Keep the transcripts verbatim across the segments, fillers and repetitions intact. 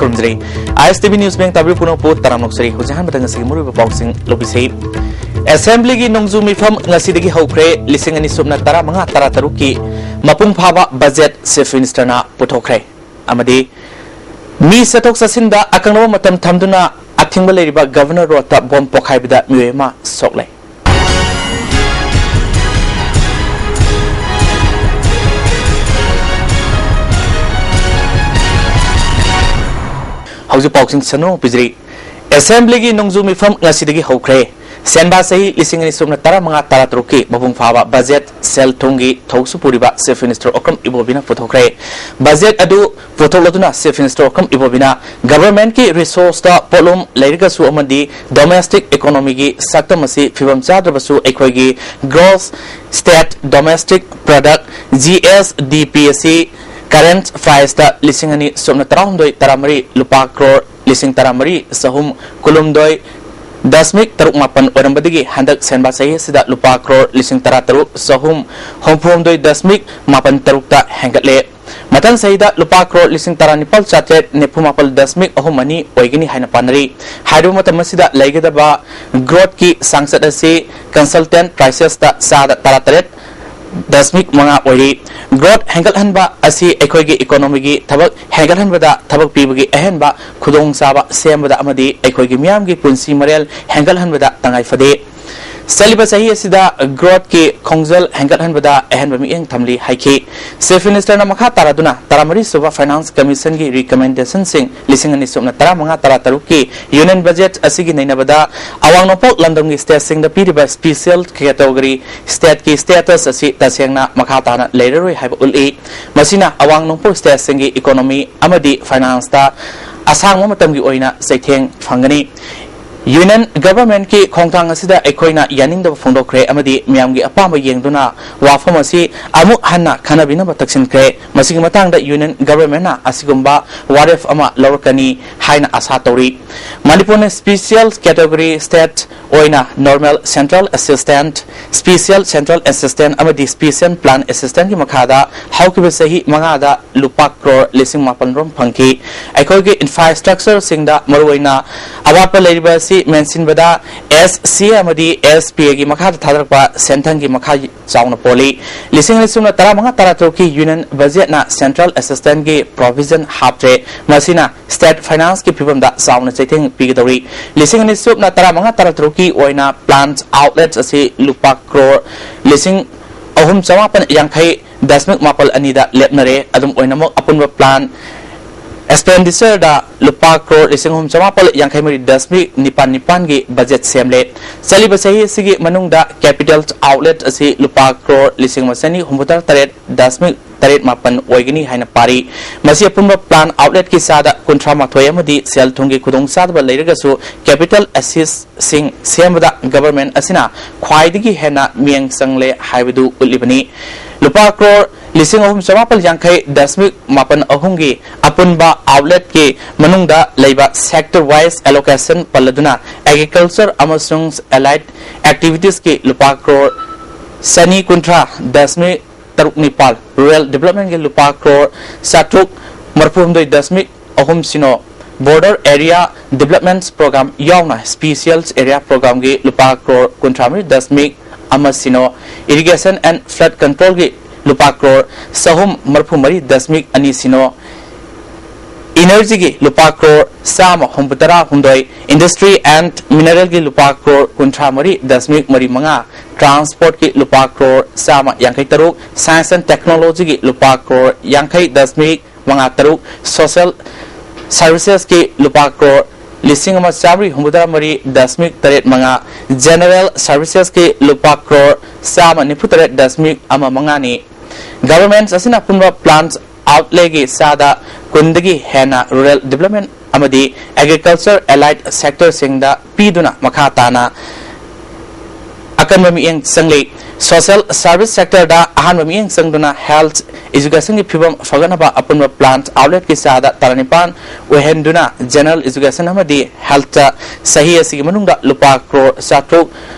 ꯈꯨꯔꯨꯝꯖꯔꯤ꯫ ꯑꯥꯏ ꯑꯦꯁ T V news bank ꯇꯥꯕꯤꯔꯤꯕ ꯄꯨꯝꯅꯃꯛꯄꯨ ꯇꯔꯥꯝꯅ ꯑꯣꯛꯆꯔꯤ꯫ ꯍꯧꯖꯤꯛ ꯑꯍꯥꯟꯕꯗ ꯉꯁꯤꯒꯤ ꯃꯔꯨꯑꯣꯏꯕ ꯄꯥꯎꯁꯤꯡ ꯂꯧꯕꯤꯁꯤ꯫ ꯑꯦꯁꯦꯝꯕ꯭ꯂꯤꯒꯤ ꯅꯣꯡꯖꯨ ꯃꯤꯐꯝ ꯉꯁꯤꯗꯒꯤ ꯍꯧꯈ꯭ꯔꯦ꯫ ꯂꯤꯁꯤꯡ ꯑꯅꯤ ꯁꯨꯞꯅ ꯇꯔꯥꯃꯉꯥ ꯇꯔꯥꯇꯔꯨꯛꯀꯤ ꯃꯄꯨꯡ ꯐꯥꯕ ꯕꯖꯦꯠ ꯆꯤꯐ ꯃꯤꯅꯤꯁꯇꯔꯅ ꯄꯨꯊꯣꯛꯈ꯭ꯔꯦ꯫ ꯑꯃꯗꯤ ꯃꯤ ꯆꯠꯊꯣꯛ ꯆꯠꯁꯤꯟꯗ ꯑꯀꯛꯅꯕ ꯃꯇꯝ ꯊꯝꯗꯨꯅ ꯑꯊꯤꯡꯕ ꯂꯩꯔꯤꯕ ꯒꯚꯔꯅꯔ ꯔꯣꯗꯇ ꯕꯣꯝ ꯄꯣꯈꯥꯏꯕꯗ ꯃꯤꯑꯣꯏ ꯑꯃ ꯁꯣꯛꯂꯦ꯫ ꯍꯧꯖꯤꯛ ꯄꯥꯎꯁꯤꯡ ꯁꯟꯗꯣꯛꯅ ꯄꯤꯖꯔꯤ꯫ ꯑꯦꯁꯦꯝꯕ꯭ꯂꯤꯒꯤ ꯅꯣꯡꯖꯨ ꯃꯤꯐꯝ ꯉꯁꯤꯗꯒꯤ ꯍꯧꯈ꯭ꯔꯦ꯫ ꯁꯦꯟꯕꯥ ꯆꯍꯤ ꯂꯤꯁꯤꯡ ꯑꯅꯤ ꯁꯨꯞꯅ ꯇꯔꯥꯃꯉꯥ ꯇꯔꯥꯇꯔꯨꯛꯀꯤ ꯃꯄꯨꯡ ꯐꯥꯕ ꯕꯖꯦꯠ, ꯁꯦꯜ ꯊꯨꯝꯒꯤ ꯊꯧꯁꯨ ꯄꯨꯔꯤꯕ ꯆꯤꯐ ꯃꯤꯅꯤꯁꯇꯔ ꯑꯣꯀ꯭ꯔꯝ ꯏꯕꯣꯕꯤꯅ ꯄꯨꯊꯣꯛꯈ꯭ꯔꯦ꯫ ꯕꯖꯦꯠ ꯑꯗꯨ ꯄꯨꯊꯣꯛꯂꯗꯨꯅ ꯆꯤꯐ ꯃꯤꯅꯤꯁꯇꯔ ꯑꯣꯀ꯭ꯔꯝ ꯏꯕꯣꯕꯤꯅ ꯒꯚꯔꯟꯃꯦꯟꯠꯀꯤ ꯔꯤꯁꯣꯔꯁꯇ ꯄꯣꯠꯂꯨꯝ ꯂꯩꯔꯒꯁꯨ ꯑꯃꯗꯤ ꯗꯣꯃꯦꯁꯇꯤꯛ ꯏꯀꯣꯅꯣꯃꯤꯒꯤ ꯁꯛꯇꯝ ꯑꯁꯤ ꯐꯤꯕꯝ ꯆꯥꯗ꯭ꯔꯕꯁꯨ ꯑꯩꯈꯣꯏꯒꯤ gross state domestic product, G S D P, ꯑꯁꯤ ꯀꯔꯦꯟꯠ ꯄ꯭ꯔꯥꯏꯁꯇ ꯂꯤꯁꯤꯡ ꯑꯅꯤ ꯁꯨꯞꯅ ꯇꯔꯥꯍꯨꯝꯗꯣꯏ ꯇꯔꯥꯃꯔꯤ ꯂꯨꯄꯥ ꯀ꯭ꯔꯣꯔ ꯂꯤꯁꯤꯡ ꯇꯔꯥꯃꯔꯤ ꯆꯍꯨꯝ ꯀꯨꯟꯍꯨꯝꯗꯣꯏ ꯗꯁꯃꯤꯛ ꯇꯔꯨꯛ ꯃꯥꯄꯟ ꯑꯣꯏꯔꯝꯕꯗꯒꯤ ꯍꯟꯗꯛ ꯁꯦꯟꯕꯥ ꯆꯍꯤ ꯑꯁꯤꯗ ꯂꯨꯄꯥ ꯀ꯭ꯔꯣꯔ ꯂꯤꯁꯤꯡ ꯇꯔꯥꯇꯔꯨꯛ ꯆꯍꯨꯝ ꯍꯨꯝꯐꯨꯍꯨꯝꯗꯣꯏ ꯗꯁꯃꯤꯛ ꯃꯥꯄꯟ ꯇꯔꯨꯛꯇ ꯍꯦꯟꯒꯠꯂꯦ꯫ ꯃꯊꯪ ꯆꯍꯤꯗ ꯂꯨꯄꯥ ꯀ꯭ꯔꯣꯔ ꯂꯤꯁꯤꯡ ꯇꯔꯥꯅꯤꯄꯥꯜ ꯆꯥꯇ꯭ꯔꯦꯠ ꯅꯤꯐꯨ ꯃꯥꯄꯜ ꯗꯁꯃꯤꯛ ꯑꯍꯨꯝ ꯑꯅꯤ ꯑꯣꯏꯒꯅꯤ ꯍꯥꯏꯅ ꯄꯥꯅꯔꯤ꯫ ꯍꯥꯏꯔꯤꯕ ꯃꯇꯝ ꯑꯁꯤꯗ ꯂꯩꯒꯗꯕ ꯒ꯭ꯔꯣꯠꯀꯤ ꯆꯥꯡꯆꯠ ꯑꯁꯤ ꯀꯟꯁꯜꯇꯦꯟꯠ ꯄ꯭ꯔꯥꯏꯁꯦꯁꯇ ꯆꯥꯗ ꯇꯔꯥꯇꯔꯦꯠ ꯗꯁꯃꯤꯛ ꯃꯉꯥ ꯑꯣꯏꯔꯤ꯫ ꯒ꯭ꯔꯣꯠ ꯍꯦꯟꯒꯠꯍꯟꯕ ꯑꯁꯤ ꯑꯩꯈꯣꯏꯒꯤ ꯏꯀꯣꯅꯣꯃꯤꯒꯤ ꯊꯕꯛ ꯍꯦꯟꯒꯠꯍꯟꯕꯗ ꯊꯕꯛ ꯄꯤꯕꯒꯤ ꯑꯍꯦꯟꯕ ꯈꯨꯗꯣꯡꯆꯥꯕ ꯁꯦꯝꯕꯗ ꯑꯃꯗꯤ ꯑꯩꯈꯣꯏꯒꯤ ꯃꯤꯌꯥꯝꯒꯤ ꯄꯨꯟꯁꯤ ꯃꯔꯦꯜ ꯍꯦꯟꯒꯠꯍꯟꯕꯗ ꯇꯉꯥꯏ ꯐꯗꯦ꯫ ꯆꯠꯂꯤꯕ ꯆꯍꯤ ꯑꯁꯤꯗ ꯒ꯭ꯔꯣꯠꯀꯤ ꯈꯣꯡꯖꯦꯜ ꯍꯦꯟꯒꯠꯍꯟꯕꯗ ꯑꯍꯦꯟꯕ ꯃꯤꯠꯌꯦꯡ ꯊꯝꯂꯤ ꯍꯥꯏꯈꯤ꯫ ꯆꯤꯐ ꯃꯤꯅꯤꯁꯇꯔꯅ ꯃꯈꯥ ꯇꯥꯔꯗꯨꯅ ꯇꯔꯥꯃꯔꯤ ꯁꯨꯕ ꯐꯥꯏꯅꯥꯟꯁ ꯀꯃꯤꯁꯟꯒꯤ ꯔꯤꯀꯃꯦꯟꯗꯦꯁꯟꯁꯤꯡ ꯂꯤꯁꯤꯡ ꯑꯅꯤ ꯁꯨꯞꯅ ꯇꯔꯥꯃꯉꯥ ꯇꯔꯥꯇꯔꯨꯛꯀꯤ ꯌꯨꯅꯤꯌꯟ ꯕꯖꯦꯠ ꯑꯁꯤꯒꯤ ꯅꯩꯅꯕꯗ ꯑꯋꯥꯡ ꯅꯣꯡꯄꯣꯛ ꯂꯝꯗꯝꯒꯤ ꯁ꯭ꯇꯦꯠꯁꯤꯡꯗ ꯄꯤꯔꯤꯕ ꯁ꯭ꯄꯤꯁꯦꯜ ꯀꯦꯇꯦꯒꯣꯔꯤ ꯁ꯭ꯇꯦꯠꯀꯤ ꯁ꯭ꯇꯦꯇꯁ ꯑꯁꯤ ꯇꯁꯦꯡꯅ ꯃꯈꯥ ꯇꯥꯅ ꯂꯩꯔꯔꯣꯏ ꯍꯥꯏꯕ ꯎꯠꯂꯤ꯫ ꯃꯁꯤꯅ ꯑꯋꯥꯡ ꯅꯣꯡꯄꯣꯛ ꯁ꯭ꯇꯦꯠꯁꯤꯡꯒꯤ ꯏꯀꯣꯅꯣꯃꯤ ꯑꯃꯗꯤ ꯐꯥꯏꯅꯥꯟꯁꯇ ꯑꯁꯥꯡꯕ ꯃꯇꯝꯒꯤ ꯑꯣꯏꯅ ꯆꯩꯊꯦꯡ ꯐꯪꯒꯅꯤ꯫ ꯌꯨꯅꯤꯌꯟ ꯒꯚꯔꯟꯃꯦꯟꯠꯀꯤ ꯈꯣꯡꯊꯥꯡ ꯑꯁꯤꯗ ꯑꯩꯈꯣꯏꯅ ꯌꯥꯅꯤꯡꯗꯕ ꯐꯣꯡꯗꯣꯛꯈ꯭ꯔꯦ ꯑꯃꯗꯤ ꯃꯤꯌꯥꯝꯒꯤ ꯑꯄꯥꯝꯕ ꯌꯦꯡꯗꯨꯅ ꯋꯥꯐꯝ ꯑꯁꯤ ꯑꯃꯨꯛ ꯍꯟꯅ ꯈꯟꯅꯕꯤꯅꯕ ꯇꯛꯁꯤꯟꯈ꯭ꯔꯦ꯫ ꯃꯁꯤꯒꯤ ꯃꯇꯥꯡꯗ ꯌꯨꯅꯤꯌꯟ ꯒꯚꯔꯟꯃꯦꯟꯠꯅ ꯑꯁꯤꯒꯨꯝꯕ ꯋꯥꯔꯦꯞ ꯑꯃ ꯂꯧꯔꯛꯀꯅꯤ ꯍꯥꯏꯅ ꯑꯥꯁꯥ ꯇꯧꯔꯤ꯫ ꯃꯅꯤꯄꯨꯔꯅ ꯁ꯭ꯄꯤꯁꯦꯜ ꯀꯦꯇꯦꯒꯣꯔꯤ ꯁ꯭ꯇꯦꯠ ꯑꯣꯏꯅ Normal Central Assistance, Special Central Assistance ꯑꯃꯗꯤ Special Plan Assistance ꯀꯤ ꯃꯈꯥꯗ ꯍꯧꯈꯤꯕ ꯆꯍꯤ ꯃꯉꯥꯗ ꯂꯨꯄꯥ ꯀ꯭ꯔꯣꯔ ꯂꯤꯁꯤꯡ ꯃꯥꯄꯜ ꯔꯣꯝ ꯐꯪꯈꯤ꯫ ꯑꯩꯈꯣꯏꯒꯤ infrastructure ꯁꯤꯡꯗ ꯃꯔꯨꯑꯣꯏꯅ ꯑꯋꯥꯠꯄ ꯂꯩꯔꯤꯕ ꯑꯁꯤ ꯃꯦꯟꯁꯤꯟꯕꯗ, S C A ꯑꯃꯗꯤ S P A ꯒꯤ ꯃꯈꯥꯗ ꯊꯥꯗꯔꯛꯄ ꯁꯦꯟꯊꯪꯒꯤ ꯃꯈꯥ ꯆꯥꯎꯅ ꯄꯣꯜꯂꯤ꯫ ꯂꯤꯁꯤꯡ ꯑꯅꯤ ꯁꯨꯞꯅ ꯇꯔꯥꯃꯉꯥ ꯇꯔꯥꯇꯔꯨꯛꯀꯤ Union Budget ꯅ Central Assistance ꯀꯤ provision ꯍꯥꯞꯇ꯭ꯔꯦ꯫ ꯃꯁꯤꯅ state finance ꯀꯤ ꯐꯤꯕꯝꯗ ꯆꯥꯎꯅ ꯆꯩꯊꯦꯡ ꯄꯤꯒꯗꯧꯔꯤ꯫ ꯂꯤꯁꯤꯡ ꯑꯅꯤ ꯁꯨꯞꯅ ꯇꯔꯥꯃꯉꯥ ꯇꯔꯥꯇꯔꯨꯛꯀꯤ ꯑꯣꯏꯅ plan outlay ꯑꯁꯤ ꯂꯨꯄꯥ ꯀ꯭ꯔꯣꯔ ꯂꯤꯁꯤꯡ ꯑꯍꯨꯝ ꯆꯃꯥꯄꯟ ꯌꯥꯡꯈꯩ ꯗꯁꯃꯤꯛ ꯃꯥꯄꯜ ꯑꯅꯤꯗ ꯂꯦꯞꯅꯔꯦ꯫ ꯑꯗꯨꯝ ꯑꯣꯏꯅꯃꯛ, ꯑꯄꯨꯟꯕ plan expenditure ꯗ ꯂꯨꯄꯥ ꯀ꯭ꯔꯣꯔ ꯂꯤꯁꯤꯡ ꯑꯍꯨꯝ ꯆꯃꯥꯄꯜ ꯌꯥꯡꯈꯩ ꯃꯔꯤ ꯗꯁꯃꯤꯛ ꯅꯤꯄꯥꯜ ꯅꯤꯄꯥꯜꯒꯤ budget ꯁꯦꯝꯂꯦ꯫ ꯆꯠꯂꯤꯕ ꯆꯍꯤ ꯑꯁꯤꯒꯤ ꯃꯅꯨꯡꯗ capital outlay ꯑꯁꯤ ꯂꯨꯄꯥ ꯀ꯭ꯔꯣꯔ ꯂꯤꯁꯤꯡ ꯑꯃ ꯆꯅꯤ ꯍꯨꯝꯐꯨꯇꯔꯥ ꯇꯔꯦꯠ ꯗꯁꯃꯤꯛ ꯇꯔꯦꯠ ꯃꯥꯄꯜ ꯑꯣꯏꯒꯅꯤ ꯍꯥꯏꯅ ꯄꯥꯔꯤ꯫ ꯃꯁꯤ ꯑꯄꯨꯟꯕ plan outlay ꯀꯤ ꯆꯥꯗ ꯀꯨꯟꯊ꯭ꯔꯥ ꯃꯥꯊꯣꯏ ꯑꯃꯗꯤ ꯁꯦꯜ ꯊꯨꯝꯒꯤ ꯈꯨꯗꯣꯡꯆꯥꯗꯕ ꯂꯩꯔꯒꯁꯨ capital assets ꯁꯤꯡ ꯁꯦꯝꯕꯗ government ꯑꯁꯤꯅ ꯈ꯭ꯋꯥꯏꯗꯒꯤ ꯍꯦꯟꯅ ꯃꯤꯠꯌꯦꯡ ꯆꯪꯂꯦ ꯍꯥꯏꯕꯗꯨ ꯎꯠꯂꯤꯕꯅꯤ꯫ ꯂꯨꯄꯥ ꯀ꯭ꯔꯣꯔ ꯂꯤꯁꯤꯡ ꯑꯍꯨꯝ ꯆꯃꯥꯄꯜ ꯌꯥꯡꯈꯩ ꯗꯁꯃꯤꯛ ꯃꯥꯄꯜ ꯑꯍꯨꯝꯒꯤ ꯑꯄꯨꯟꯕ outlay ꯀꯤ ꯃꯅꯨꯡꯗ ꯂꯩꯕ sector wise allocation ꯄꯜꯂꯗꯨꯅ, agriculture ꯑꯃꯁꯨꯡ allied activities ꯀꯤ ꯂꯨꯄꯥ ꯀ꯭ꯔꯣꯔ ꯆꯅꯤ ꯀꯨꯟꯊ꯭ꯔꯥ ꯗꯁꯃꯤꯛ ꯇꯔꯨꯛ ꯅꯤꯄꯥꯜ, rural development ꯀꯤ ꯂꯨꯄꯥ ꯀ꯭ꯔꯣꯔ ꯆꯥꯇ꯭ꯔꯨꯛ ꯃꯔꯤꯐꯨ ꯍꯨꯝꯗꯣꯏ ꯗꯁꯃꯤꯛ ꯑꯍꯨꯝ ꯁꯤꯅꯣ, border area development program ꯌꯥꯎꯅ special area program ꯒꯤ ꯂꯨꯄꯥ ꯀ꯭ꯔꯣꯔ ꯀꯨꯟꯊ꯭ꯔꯥ ꯃꯔꯤ ꯗꯁꯃꯤꯛ ꯑꯃ ꯁꯤꯅꯣ, irrigation and flood control ꯒꯤ ꯂꯨꯄꯥ ꯀ꯭ꯔꯣꯔ ꯆꯍꯨꯝ ꯃꯔꯤꯐꯨ ꯃꯔꯤ ꯗꯁꯃꯤꯛ ꯑꯅꯤ ꯁꯤꯅꯣ, energy ꯒꯤ ꯂꯨꯄꯥ ꯀ꯭ꯔꯣꯔ ꯆꯥꯝꯃ ꯍꯨꯝꯐꯨꯇꯔꯥ ꯍꯨꯝꯗꯣꯏ, industry and mineral ꯒꯤ ꯂꯨꯄꯥ ꯀ꯭ꯔꯣꯔ ꯀꯨꯟꯊ꯭ꯔꯥ ꯃꯔꯤ ꯗꯁꯃꯤꯛ ꯃꯔꯤ ꯃꯉꯥ, transport ꯀꯤ ꯂꯨꯄꯥ ꯀ꯭ꯔꯣꯔ ꯆꯥꯝꯃ ꯌꯥꯡꯈꯩ ꯇꯔꯨꯛ, science and technology ꯒꯤ ꯂꯨꯄꯥ ꯀ꯭ꯔꯣꯔ ꯌꯥꯡꯈꯩ ꯗꯁꯃꯤꯛ ꯃꯉꯥ ꯇꯔꯨꯛ, social services ꯀꯤ ꯂꯨꯄꯥ ꯀ꯭ꯔꯣꯔ ꯂꯤꯁꯤꯡ ꯑꯃ ꯆꯥꯃꯔꯤ ꯍꯨꯝꯐꯨꯇꯔꯥ ꯃꯔꯤ ꯗꯁꯃꯤꯛ ꯇꯔꯦꯠ ꯃꯉꯥ, general services ꯀꯤ ꯂꯨꯄꯥ ꯀ꯭ꯔꯣꯔ ꯆꯥꯝꯃ ꯅꯤꯐꯨ ꯇꯔꯦꯠ ꯗꯁꯃꯤꯛ ꯑꯃ ꯃꯉꯥꯅꯤ꯫ Government ꯑꯁꯤꯅ ꯑꯄꯨꯟꯕ plan outlay ꯒꯤ ꯆꯥꯗ ꯀꯨꯟꯗꯒꯤ ꯍꯦꯟꯅ rural development ꯑꯃꯗꯤ agriculture allied sector ꯁꯤꯡꯗ ꯄꯤꯗꯨꯅ ꯃꯈꯥ ꯇꯥꯅ ꯑꯀꯟꯕ ꯃꯤꯠꯌꯦꯡ ꯆꯪꯂꯤ꯫ Social service sector ꯗ ꯑꯍꯥꯟꯕ ꯃꯤꯠꯌꯦꯡ ꯆꯪꯗꯨꯅ health education ꯒꯤ ꯐꯤꯕꯝ ꯐꯒꯠꯅꯕ ꯑꯄꯨꯟꯕ plant outlet ꯀꯤ ꯆꯥꯗ ꯇꯔꯥꯅꯤꯄꯥꯟ ꯑꯣꯏꯍꯟꯗꯨꯅ general education ꯑꯃꯗꯤ health ꯇ ꯆꯍꯤ ꯑꯁꯤꯒꯤ ꯃꯅꯨꯡꯗ ꯂꯨꯄꯥ ꯀ꯭ꯔꯣꯔ ꯆꯥꯇ꯭ꯔꯨꯛ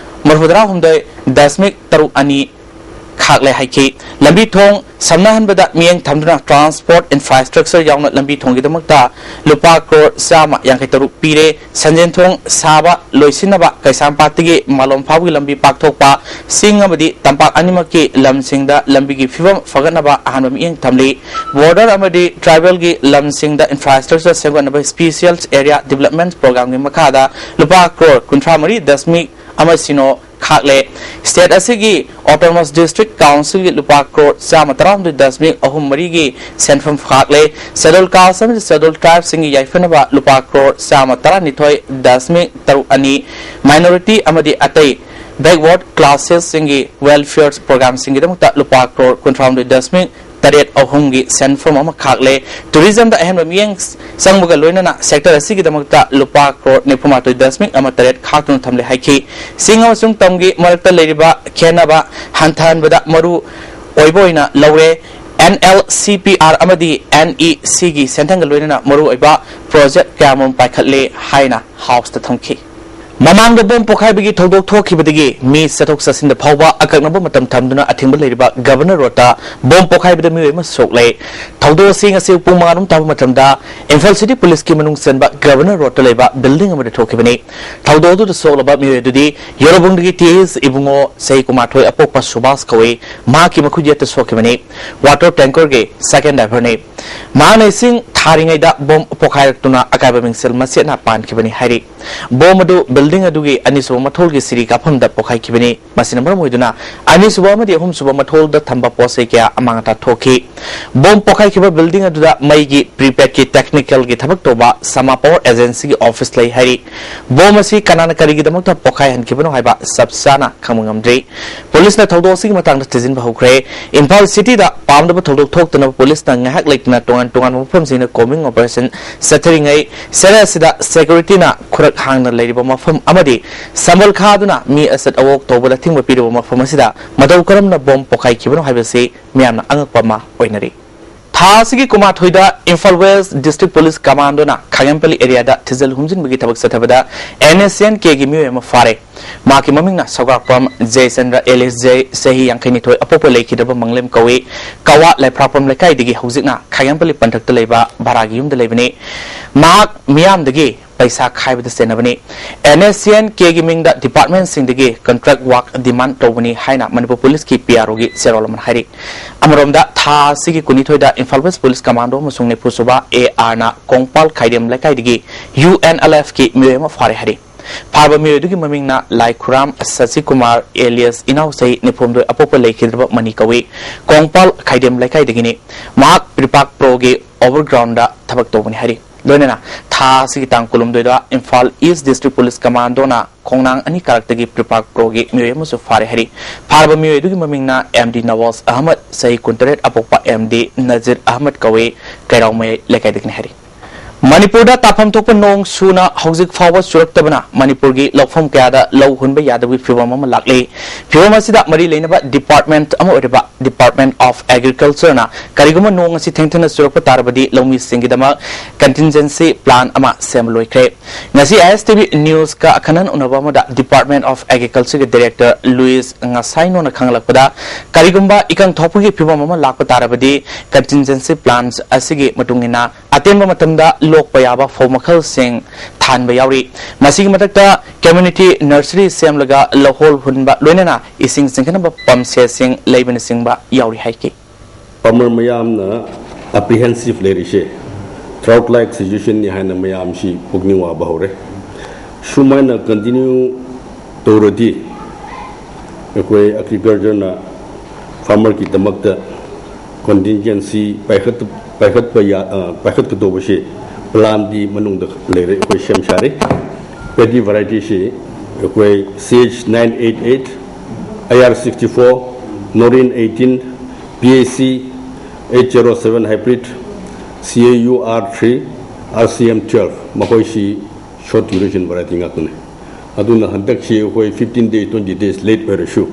ꯃꯔꯤꯐꯨꯇꯔꯥꯍꯨꯝꯗꯣꯏ ꯗꯁꯃꯤꯛ ꯇꯔꯨꯛ ꯑꯅꯤ ꯈꯥꯛꯂꯦ ꯍꯥꯏꯈꯤ꯫ ꯂꯝꯕꯤ ꯊꯣꯡ ꯁꯝꯅꯍꯟꯕꯗ ꯃꯤꯠꯌꯦꯡ ꯊꯝꯗꯨꯅ transport infrastructure ꯌꯥꯎꯅ ꯂꯝꯕꯤ ꯊꯣꯡꯒꯤꯗꯃꯛꯇ ꯂꯨꯄꯥ ꯀ꯭ꯔꯣꯔ ꯆꯥꯝꯃ ꯌꯥꯡꯈꯩ ꯇꯔꯨꯛ ꯄꯤꯔꯦ꯫ ꯁꯟꯖꯦꯟ ꯊꯣꯡ ꯁꯥꯕ ꯂꯣꯏꯁꯤꯟꯅꯕ ꯀꯩꯁꯥꯝꯄꯥꯠꯇꯒꯤ ꯃꯥꯂꯣꯝ ꯐꯥꯎꯒꯤ ꯂꯝꯕꯤ ꯄꯥꯛꯊꯣꯛꯄ, ꯆꯤꯡ ꯑꯃꯗꯤ ꯇꯝꯄꯥꯛ ꯑꯅꯤꯃꯛꯀꯤ ꯂꯝꯁꯤꯡꯗ ꯂꯝꯕꯤꯒꯤ ꯐꯤꯕꯝ ꯐꯒꯠꯅꯕ ꯑꯍꯥꯟꯕ ꯃꯤꯠꯌꯦꯡ ꯊꯝꯂꯤ꯫ Border ꯑꯃꯗꯤ tribal ꯒꯤ ꯂꯝꯁꯤꯡꯗ infrastructure ꯁꯦꯝꯒꯠꯅꯕ Special Area Development Program ꯒꯤ ꯃꯈꯥꯗ ꯂꯨꯄꯥ ꯀ꯭ꯔꯣꯔ ꯀꯨꯟꯊ꯭ꯔꯥ ꯃꯔꯤ ꯗꯁꯃꯤꯛ ꯑꯃ ꯁꯤꯅꯣ ꯈꯥꯛꯂꯦ꯫ State ꯑꯁꯤꯒꯤ Autonomous District Council ꯒꯤ ꯂꯨꯄꯥ ꯀ꯭ꯔꯣꯔ ꯆꯥꯝꯃ ꯇꯔꯥꯍꯨꯝꯗꯣꯏ ꯗꯁꯃꯤꯛ ꯑꯍꯨꯝ ꯃꯔꯤꯒꯤ ꯁꯦꯟꯐꯝ ꯈꯥꯛꯂꯦ꯫ Schedule Caste ꯑꯃꯗꯤ Schedule Tribe ꯁꯤꯡꯒꯤ ꯌꯥꯏꯐꯅꯕ ꯂꯨꯄꯥ ꯀ꯭ꯔꯣꯔ ꯆꯥꯝꯃ ꯇꯔꯥꯅꯤꯊꯣꯏ ꯗꯁꯃꯤꯛ ꯇꯔꯨꯛ ꯑꯅꯤ, minority ꯑꯃꯗꯤ ꯑꯇꯩ backward classes ꯁꯤꯡꯒꯤ welfare program ꯁꯤꯡꯒꯤꯗꯃꯛꯇ ꯂꯨꯄꯥ ꯀ꯭ꯔꯣꯔ ꯀꯨꯟꯊ꯭ꯔꯥꯍꯨꯝꯗꯣꯏ ꯗꯁꯃꯤꯛ ꯇꯔꯦꯠ ꯑꯍꯨꯝꯒꯤ ꯁꯦꯟꯐꯝ ꯑꯃ ꯈꯥꯛꯂꯦ꯫ Tourism ꯗ ꯑꯍꯦꯟꯕ ꯃꯤꯠꯌꯦꯡ ꯆꯪꯕꯒ ꯂꯣꯏꯅꯅ sector ꯑꯁꯤꯒꯤꯗꯃꯛꯇ ꯂꯨꯄꯥ ꯀ꯭ꯔꯣꯔ ꯅꯤꯐꯨꯃꯥꯊꯣꯏ ꯗꯁꯃꯤꯛ ꯑꯃ ꯇꯔꯦꯠ ꯈꯥꯛꯇꯨꯅ ꯊꯝꯂꯦ ꯍꯥꯏꯈꯤ꯫ ꯆꯤꯡ ꯑꯃꯁꯨꯡ ꯇꯝꯒꯤ ꯃꯔꯛꯇ ꯂꯩꯔꯤꯕ ꯈꯦꯠꯅꯕ ꯍꯟꯊꯍꯟꯕꯗ ꯃꯔꯨ ꯑꯣꯏꯕ ꯑꯣꯏꯅ ꯂꯧꯔꯦ꯫ N L C P R ꯑꯃꯗꯤ N E C ꯒꯤ ꯁꯦꯟꯊꯪꯒ ꯂꯣꯏꯅꯅ ꯃꯔꯨꯑꯣꯏꯕ project ꯀꯌꯥꯃꯔꯨꯝ ꯄꯥꯏꯈꯠꯂꯦ ꯍꯥꯏꯅ House ꯇ ꯊꯝꯈꯤ꯫ ꯃꯃꯥꯡꯗ ꯕꯣꯝ ꯄꯣꯈꯥꯏꯕꯒꯤ ꯊꯧꯗꯣꯛ ꯊꯣꯛꯈꯤꯕꯗꯒꯤ ꯃꯤ ꯆꯠꯊꯣꯛ ꯆꯠꯁꯤꯟꯗ ꯐꯥꯎꯕ ꯑꯀꯛꯅꯕ ꯃꯇꯝ ꯊꯝꯗꯨꯅ ꯑꯊꯤꯡꯕ ꯂꯩꯔꯤꯕ Governor Road ꯇ ꯕꯣꯝ ꯄꯣꯈꯥꯏꯕꯗ ꯃꯤꯑꯣꯏ ꯑꯃ ꯁꯣꯛꯂꯦ꯫ ꯊꯧꯗꯣꯛ ꯑꯁꯤ ꯉꯁꯤ ꯄꯨꯡ ꯃꯉꯥ ꯔꯣꯝ ꯇꯥꯕ ꯃꯇꯝꯗ ꯏꯝꯐꯥꯜ City Police ꯀꯤ ꯃꯅꯨꯡ ꯆꯟꯕ Governor Road ꯇ ꯂꯩꯕ building ꯑꯃꯗ ꯊꯣꯛꯈꯤꯕꯅꯤ꯫ ꯊꯧꯗꯣꯛ ꯑꯗꯨꯗ ꯁꯣꯛꯂꯕ ꯃꯤꯑꯣꯏ ꯑꯗꯨꯗꯤ ꯌꯣꯔꯣꯕꯨꯡꯗꯒꯤ T H ꯏꯕꯨꯡꯉꯣ, ꯆꯍꯤ ꯀꯨꯟꯃꯥꯊꯣꯏ, ꯑꯄꯣꯛꯄ ꯁꯨꯕꯥꯁ ꯀꯧꯏ꯫ ꯃꯍꯥꯛꯀꯤ ꯃꯈꯨꯠ ꯌꯦꯠꯇ ꯁꯣꯛꯈꯤꯕꯅꯤ꯫ Water tanker ꯒꯤ second driver ꯅꯤ꯫ ꯃꯍꯥꯛꯅ ꯏꯁꯤꯡ ꯊꯥꯔꯤꯉꯩꯗ ꯕꯣꯝ ꯄꯣꯈꯥꯏꯔꯛꯇꯨꯅ ꯑꯀꯥꯏꯕ ꯃꯤꯡꯁꯦꯜ ꯃꯆꯦꯠꯅ ꯄꯥꯟꯈꯤꯕꯅꯤ ꯍꯥꯏꯔꯤ꯫ ꯕꯣꯝ ꯑꯗꯨ building ꯑꯗꯨꯒꯤ ꯑꯅꯤꯁꯨꯕ ꯃꯊꯣꯜꯒꯤ ꯁꯤꯔꯤ ꯀꯥꯐꯝꯗ ꯄꯣꯈꯥꯏꯈꯤꯕꯅꯤ꯫ ꯃꯁꯤꯅ ꯃꯔꯝ ꯑꯣꯏꯗꯨꯅ ꯑꯅꯤꯁꯨꯕ ꯑꯃꯗꯤ ꯑꯍꯨꯝꯁꯨꯕ ꯃꯊꯣꯜꯗ ꯊꯝꯕ ꯄꯣꯠ ꯆꯩ ꯀꯌꯥ ꯑꯃꯥꯡ ꯑꯇꯥ ꯊꯣꯛꯈꯤ꯫ ꯕꯣꯝ ꯄꯣꯈꯥꯏꯈꯤꯕ building ꯑꯗꯨꯗ ꯃꯩꯒꯤ prepaid ꯀꯤ technical ꯒꯤ ꯊꯕꯛ ꯇꯧꯕ Sama Power Agency ꯒꯤ office ꯂꯩ ꯍꯥꯏꯔꯤ꯫ ꯕꯣꯝ ꯑꯁꯤ ꯀꯅꯥꯅ ꯀꯔꯤꯒꯤꯗꯃꯛꯇ ꯄꯣꯈꯥꯏꯍꯟꯈꯤꯕꯅꯣ ꯍꯥꯏꯕ ꯆꯞ ꯆꯥꯅ ꯈꯪꯕ ꯉꯝꯗ꯭ꯔꯤ꯫ Police ꯅ ꯊꯧꯗꯣꯛ ꯑꯁꯤꯒꯤ ꯃꯇꯥꯡꯗ ꯊꯤꯖꯤꯟꯕ ꯍꯧꯈ꯭ꯔꯦ꯫ ꯏꯝꯐꯥꯜ City ꯗ ꯄꯥꯝꯗꯕ ꯊꯧꯗꯣꯛ ꯊꯣꯛꯇꯅꯕ police ꯅ ꯉꯥꯏꯍꯥꯛ ꯂꯩꯇꯅ ꯇꯣꯉꯥꯟ ꯇꯣꯉꯥꯟꯕ ꯃꯐꯝꯁꯤꯡꯗ combing operation ꯆꯠꯊꯔꯤꯉꯩ, ꯆꯩꯔꯥ ꯑꯁꯤꯗ security ꯅ ꯈꯨꯔꯛ ꯍꯥꯡꯅ ꯂꯩꯔꯤꯕ ꯃꯐꯝ ꯑꯃꯗꯤ ꯁꯝꯕꯜ ꯈꯥꯗꯨꯅ ꯃꯤ ꯑꯆꯠ ꯑꯋꯣꯛ ꯇꯧꯕꯗ ꯊꯤꯡꯕ ꯄꯤꯔꯤꯕ ꯃꯐꯝ ꯑꯁꯤꯗ ꯃꯇꯧ ꯀꯔꯝꯅ ꯕꯣꯝ ꯄꯣꯈꯥꯏꯈꯤꯕꯅꯣ ꯍꯥꯏꯕꯁꯤ ꯃꯤꯌꯥꯝꯅ ꯑꯉꯛꯄ ꯑꯃ ꯑꯣꯏꯅꯔꯤ꯫ ꯊꯥ ꯑꯁꯤꯒꯤ ꯀꯨꯟꯃꯥꯊꯣꯏꯗ ꯏꯝꯐꯥꯜ ꯋꯦꯁ ꯗꯤꯁꯇ꯭ꯔꯤꯛ ꯄꯨꯂꯤꯁ ꯀꯃꯥꯟꯗꯣꯅ ꯈꯥꯒꯦꯝꯄꯜꯂꯤ ꯑꯦꯔꯤꯌꯥꯗ ꯊꯤꯖꯤꯜ ꯍꯨꯝꯖꯤꯟꯕꯒꯤ ꯊꯕꯛ ꯆꯠꯊꯕꯗ ꯑꯦꯟ ꯑꯦꯁ ꯁꯤ ꯑꯦꯟ ꯀꯦꯒꯤ ꯃꯤꯑꯣꯏ ꯑꯃ ꯐꯥꯔꯦ꯫ ꯃꯍꯥꯛꯀꯤ ꯃꯃꯤꯡꯅ ꯁꯧꯒ꯭ꯔꯥꯛꯄꯝ ꯖꯌꯆꯟꯗ꯭ꯔ ꯑꯦꯂꯤꯁ ꯖꯦ, ꯆꯍꯤ ꯌꯥꯡꯈꯩ ꯅꯤꯊꯣꯏ, ꯑꯄꯣꯛꯄ ꯂꯩꯈꯤꯗꯕ ꯃꯪꯂꯦꯝ ꯀꯧꯏ꯫ ꯀꯋꯥ ꯂꯩꯐ꯭ꯔꯥꯛꯄꯝ ꯂꯩꯀꯥꯏꯗꯒꯤ ꯍꯧꯖꯤꯛꯅ ꯈꯥꯒꯦꯝꯄꯜꯂꯤ ꯄꯟꯊꯛꯇ ꯂꯩꯕ ꯚꯔꯥꯒꯤ ꯌꯨꯝꯗ ꯂꯩꯕꯅꯤ꯫ ꯃꯍꯥꯛ ꯃꯤꯌꯥꯝꯗꯒꯤ ꯄꯩꯁꯥ ꯈꯥꯏꯕꯗ ꯆꯦꯟꯅꯕꯅꯤ꯫ ꯑꯦꯟ ꯑꯦꯁ ꯁꯤ ꯑꯦꯟ ꯀꯦꯒꯤ ꯃꯤꯡꯗ ꯗꯤꯄꯥꯔꯠꯃꯦꯟꯁꯤꯡꯗꯒꯤ ꯀꯟꯇ꯭ꯔꯦꯛ ꯋꯥꯔꯛ ꯗꯤꯃꯥꯟ ꯇꯧꯕꯅꯤ ꯍꯥꯏꯅ ꯃꯅꯤꯄꯨꯔ ꯄꯨꯂꯤꯁꯀꯤ ꯄꯤ ꯑꯥꯔ ꯑꯣꯒꯤ ꯆꯦꯔꯣꯜ ꯑꯃꯅ ꯍꯥꯏꯔꯤ꯫ ꯑꯃꯔꯣꯝꯗ, ꯊꯥ ꯑꯁꯤꯒꯤ ꯀꯨꯟꯅꯤꯊꯣꯏꯗ ꯏꯝꯐꯥꯜ ꯋꯦꯁ ꯄꯨꯂꯤꯁ ꯀꯃꯥꯟꯗꯣ ꯑꯃꯁꯨꯡ ꯅꯤꯐꯨꯁꯨꯕ ꯑꯦ ꯑꯥꯔꯅ ꯀꯣꯡꯄꯥꯜ ꯈꯥꯏꯗꯦꯝ ꯂꯩꯀꯥꯏꯗꯒꯤ ꯌꯨ ꯑꯦꯟ ꯑꯦꯜ ꯑꯦꯐꯀꯤ ꯃꯤꯑꯣꯏ ꯑꯃ ꯐꯥꯔꯦ ꯍꯥꯏꯔꯤ꯫ ꯐꯥꯔꯕ ꯃꯤꯑꯣꯏ ꯑꯗꯨꯒꯤ ꯃꯃꯤꯡꯅ ꯂꯥꯏꯈꯨꯔꯥꯝ ꯁꯁꯤꯀꯨꯃꯥꯔ ꯑꯦꯂꯤꯌꯁ ꯏꯅꯥꯎ, ꯆꯍꯤ ꯅꯤꯐꯨꯍꯨꯝꯗꯣꯏ, ꯑꯄꯣꯛꯄ ꯂꯩꯈꯤꯗ꯭ꯔꯕ ꯃꯅꯤ ꯀꯧꯏ꯫ ꯀꯣꯡꯄꯥꯜ ꯈꯥꯏꯗꯦꯝ ꯂꯩꯀꯥꯏꯗꯒꯤꯅꯤ꯫ ꯃꯍꯥꯛ ꯄ꯭ꯔꯤꯄꯥꯛ ꯄ꯭ꯔꯣꯒꯤ ꯑꯣꯚꯔꯒ꯭ꯔꯥꯎꯟꯗ ꯊꯕꯛ ꯇꯧꯕꯅꯤ ꯍꯥꯏꯔꯤ꯫ ꯂꯣꯏꯅꯅ ꯊꯥ ꯑꯁꯤꯒꯤ ꯇꯥꯡ ꯀꯨꯟꯍꯨꯝꯗꯣꯏꯗ ꯏꯝꯐꯥꯜ ꯏꯁ ꯗꯤꯁꯇ꯭ꯔꯤꯛ ꯄꯨꯂꯤꯁ ꯀꯃꯥꯟꯗꯣꯅ ꯈꯣꯡꯅꯥꯡ ꯑꯅꯤ ꯀꯥꯔꯛꯇꯒꯤ ꯄ꯭ꯔꯤꯄꯥꯛ ꯄ꯭ꯔꯣꯒꯤ ꯃꯤꯑꯣꯏ ꯑꯃꯁꯨ ꯐꯥꯔꯦ ꯍꯥꯏꯔꯤ꯫ ꯐꯥꯔꯕ ꯃꯤꯑꯣꯏ ꯑꯗꯨꯒꯤ ꯃꯃꯤꯡꯅ ꯑꯦꯝ ꯗꯤ ꯅꯋꯥꯖ ꯑꯍꯃꯗ, ꯆꯍꯤ ꯀꯨꯟꯇꯔꯦꯠ, ꯑꯄꯣꯛꯄ ꯑꯦꯝ ꯗꯤ ꯅꯖꯤꯔ ꯑꯍꯃꯗ ꯀꯧꯏ, ꯀꯩꯔꯥꯎꯃꯌꯥꯏ ꯂꯩꯀꯥꯏꯗꯒꯤꯅꯤ ꯍꯥꯏꯔꯤ꯫ ꯃꯅꯤꯄꯨꯔꯗ ꯇꯥꯐꯝ ꯊꯣꯛꯄ ꯅꯣꯡ ꯁꯨꯅ ꯍꯧꯖꯤꯛ ꯐꯥꯎꯕ ꯆꯨꯔꯛꯇꯕꯅ ꯃꯅꯤꯄꯨꯔꯒꯤ ꯂꯧꯐꯝ ꯀꯌꯥꯗ ꯂꯧ ꯍꯨꯟꯕ ꯌꯥꯗꯕꯒꯤ ꯐꯤꯕꯝ ꯑꯃ ꯂꯥꯛꯂꯤ꯫ ꯐꯤꯕꯝ ꯑꯁꯤꯗ ꯃꯔꯤ ꯂꯩꯅꯕ ꯗꯤꯄꯥꯔꯠꯃꯦꯟꯠ ꯑꯃ ꯑꯣꯏꯔꯤꯕ Department of Agriculture ꯅ ꯀꯔꯤꯒꯨꯝꯕ ꯅꯣꯡ ꯑꯁꯤ ꯊꯦꯡꯊꯅ ꯆꯨꯔꯛꯄ ꯇꯥꯔꯕꯗꯤ ꯂꯧꯃꯤꯁꯤꯡꯒꯤꯗꯃꯛ contingency plan ꯑꯃ ꯁꯦꯝꯕ ꯂꯣꯏꯈ꯭ꯔꯦ꯫ ꯉꯁꯤ ꯑꯥꯏ ꯑꯦꯁ ꯇꯤ ꯚꯤ News ꯀ ꯑꯈꯟꯅꯅ ꯎꯅꯕ ꯑꯃꯗ Department of Agriculture ꯒꯤ Director ꯂꯨꯏꯁ ꯉꯁꯥꯏꯅꯣꯅ ꯈꯪꯍꯜꯂꯛꯄꯗ, ꯀꯔꯤꯒꯨꯝꯕ ꯏꯀꯪ ꯊꯣꯛꯄꯒꯤ ꯐꯤꯕꯝ ꯑꯃ ꯂꯥꯛꯄ ꯇꯥꯔꯕꯗꯤ contingency plans ꯑꯁꯤꯒꯤ ꯃꯇꯨꯡ ꯏꯟꯅ ꯑꯇꯦꯟꯕ ꯃꯇꯝꯗ ꯂꯣꯛꯄ ꯌꯥꯕ ꯐꯧ ꯃꯈꯜꯁꯤꯡ ꯊꯥꯍꯟꯕ ꯌꯥꯎꯔꯤ꯫ ꯃꯁꯤꯒꯤ ꯃꯊꯛꯇ community nursery ꯁꯦꯝꯂꯒ ꯂꯧꯍꯣꯜ ꯍꯨꯟꯕ, ꯂꯣꯏꯅꯅ ꯏꯁꯤꯡ ꯆꯤꯡꯈꯠꯅꯕ pump set ꯁꯤꯡ ꯂꯩꯕꯅꯆꯤꯡꯕ ꯌꯥꯎꯔꯤ ꯍꯥꯏꯈꯤ꯫ Farmer ꯃꯌꯥꯝꯅ apprehensive ꯂꯩꯔꯤꯁꯦ drought like situation ꯅꯤ ꯍꯥꯏꯅ ꯃꯌꯥꯝꯁꯤ ꯄꯨꯛꯅꯤꯡ ꯋꯥꯕ ꯍꯧꯔꯦ꯫ ꯁꯨꯃꯥꯏꯅ continue ꯇꯧꯔꯗꯤ ꯑꯩꯈꯣꯏ agriculture ꯅ farmer ꯒꯤꯗꯃꯛꯇ contingency ꯄꯥꯏꯈꯠ-, ꯄꯥꯏꯈꯠꯄ ꯌꯥ-, ꯑ, ꯄꯥꯏꯈꯠꯀꯗꯧꯕꯁꯤ plan ꯗꯤ ꯃꯅꯨꯡꯗ ꯂꯩꯔꯦ, ꯑꯩꯈꯣꯏ ꯁꯦꯝ ꯁꯥꯔꯦ꯫ Paddy variety ꯁꯤ ꯑꯩꯈꯣꯏ C H nine eight eight, I R sixty four, Norin eighteen, P A C eight zero seven hybrid, C A U R three, R C M twelve, ꯃꯈꯣꯏꯁꯤ short duration variety ꯉꯥꯛꯇꯅꯤ꯫ ꯑꯗꯨꯅ ꯍꯟꯗꯛꯁꯤ ꯑꯩꯈꯣꯏ fifteen days, twenty days late ꯑꯣꯏꯔꯁꯨ,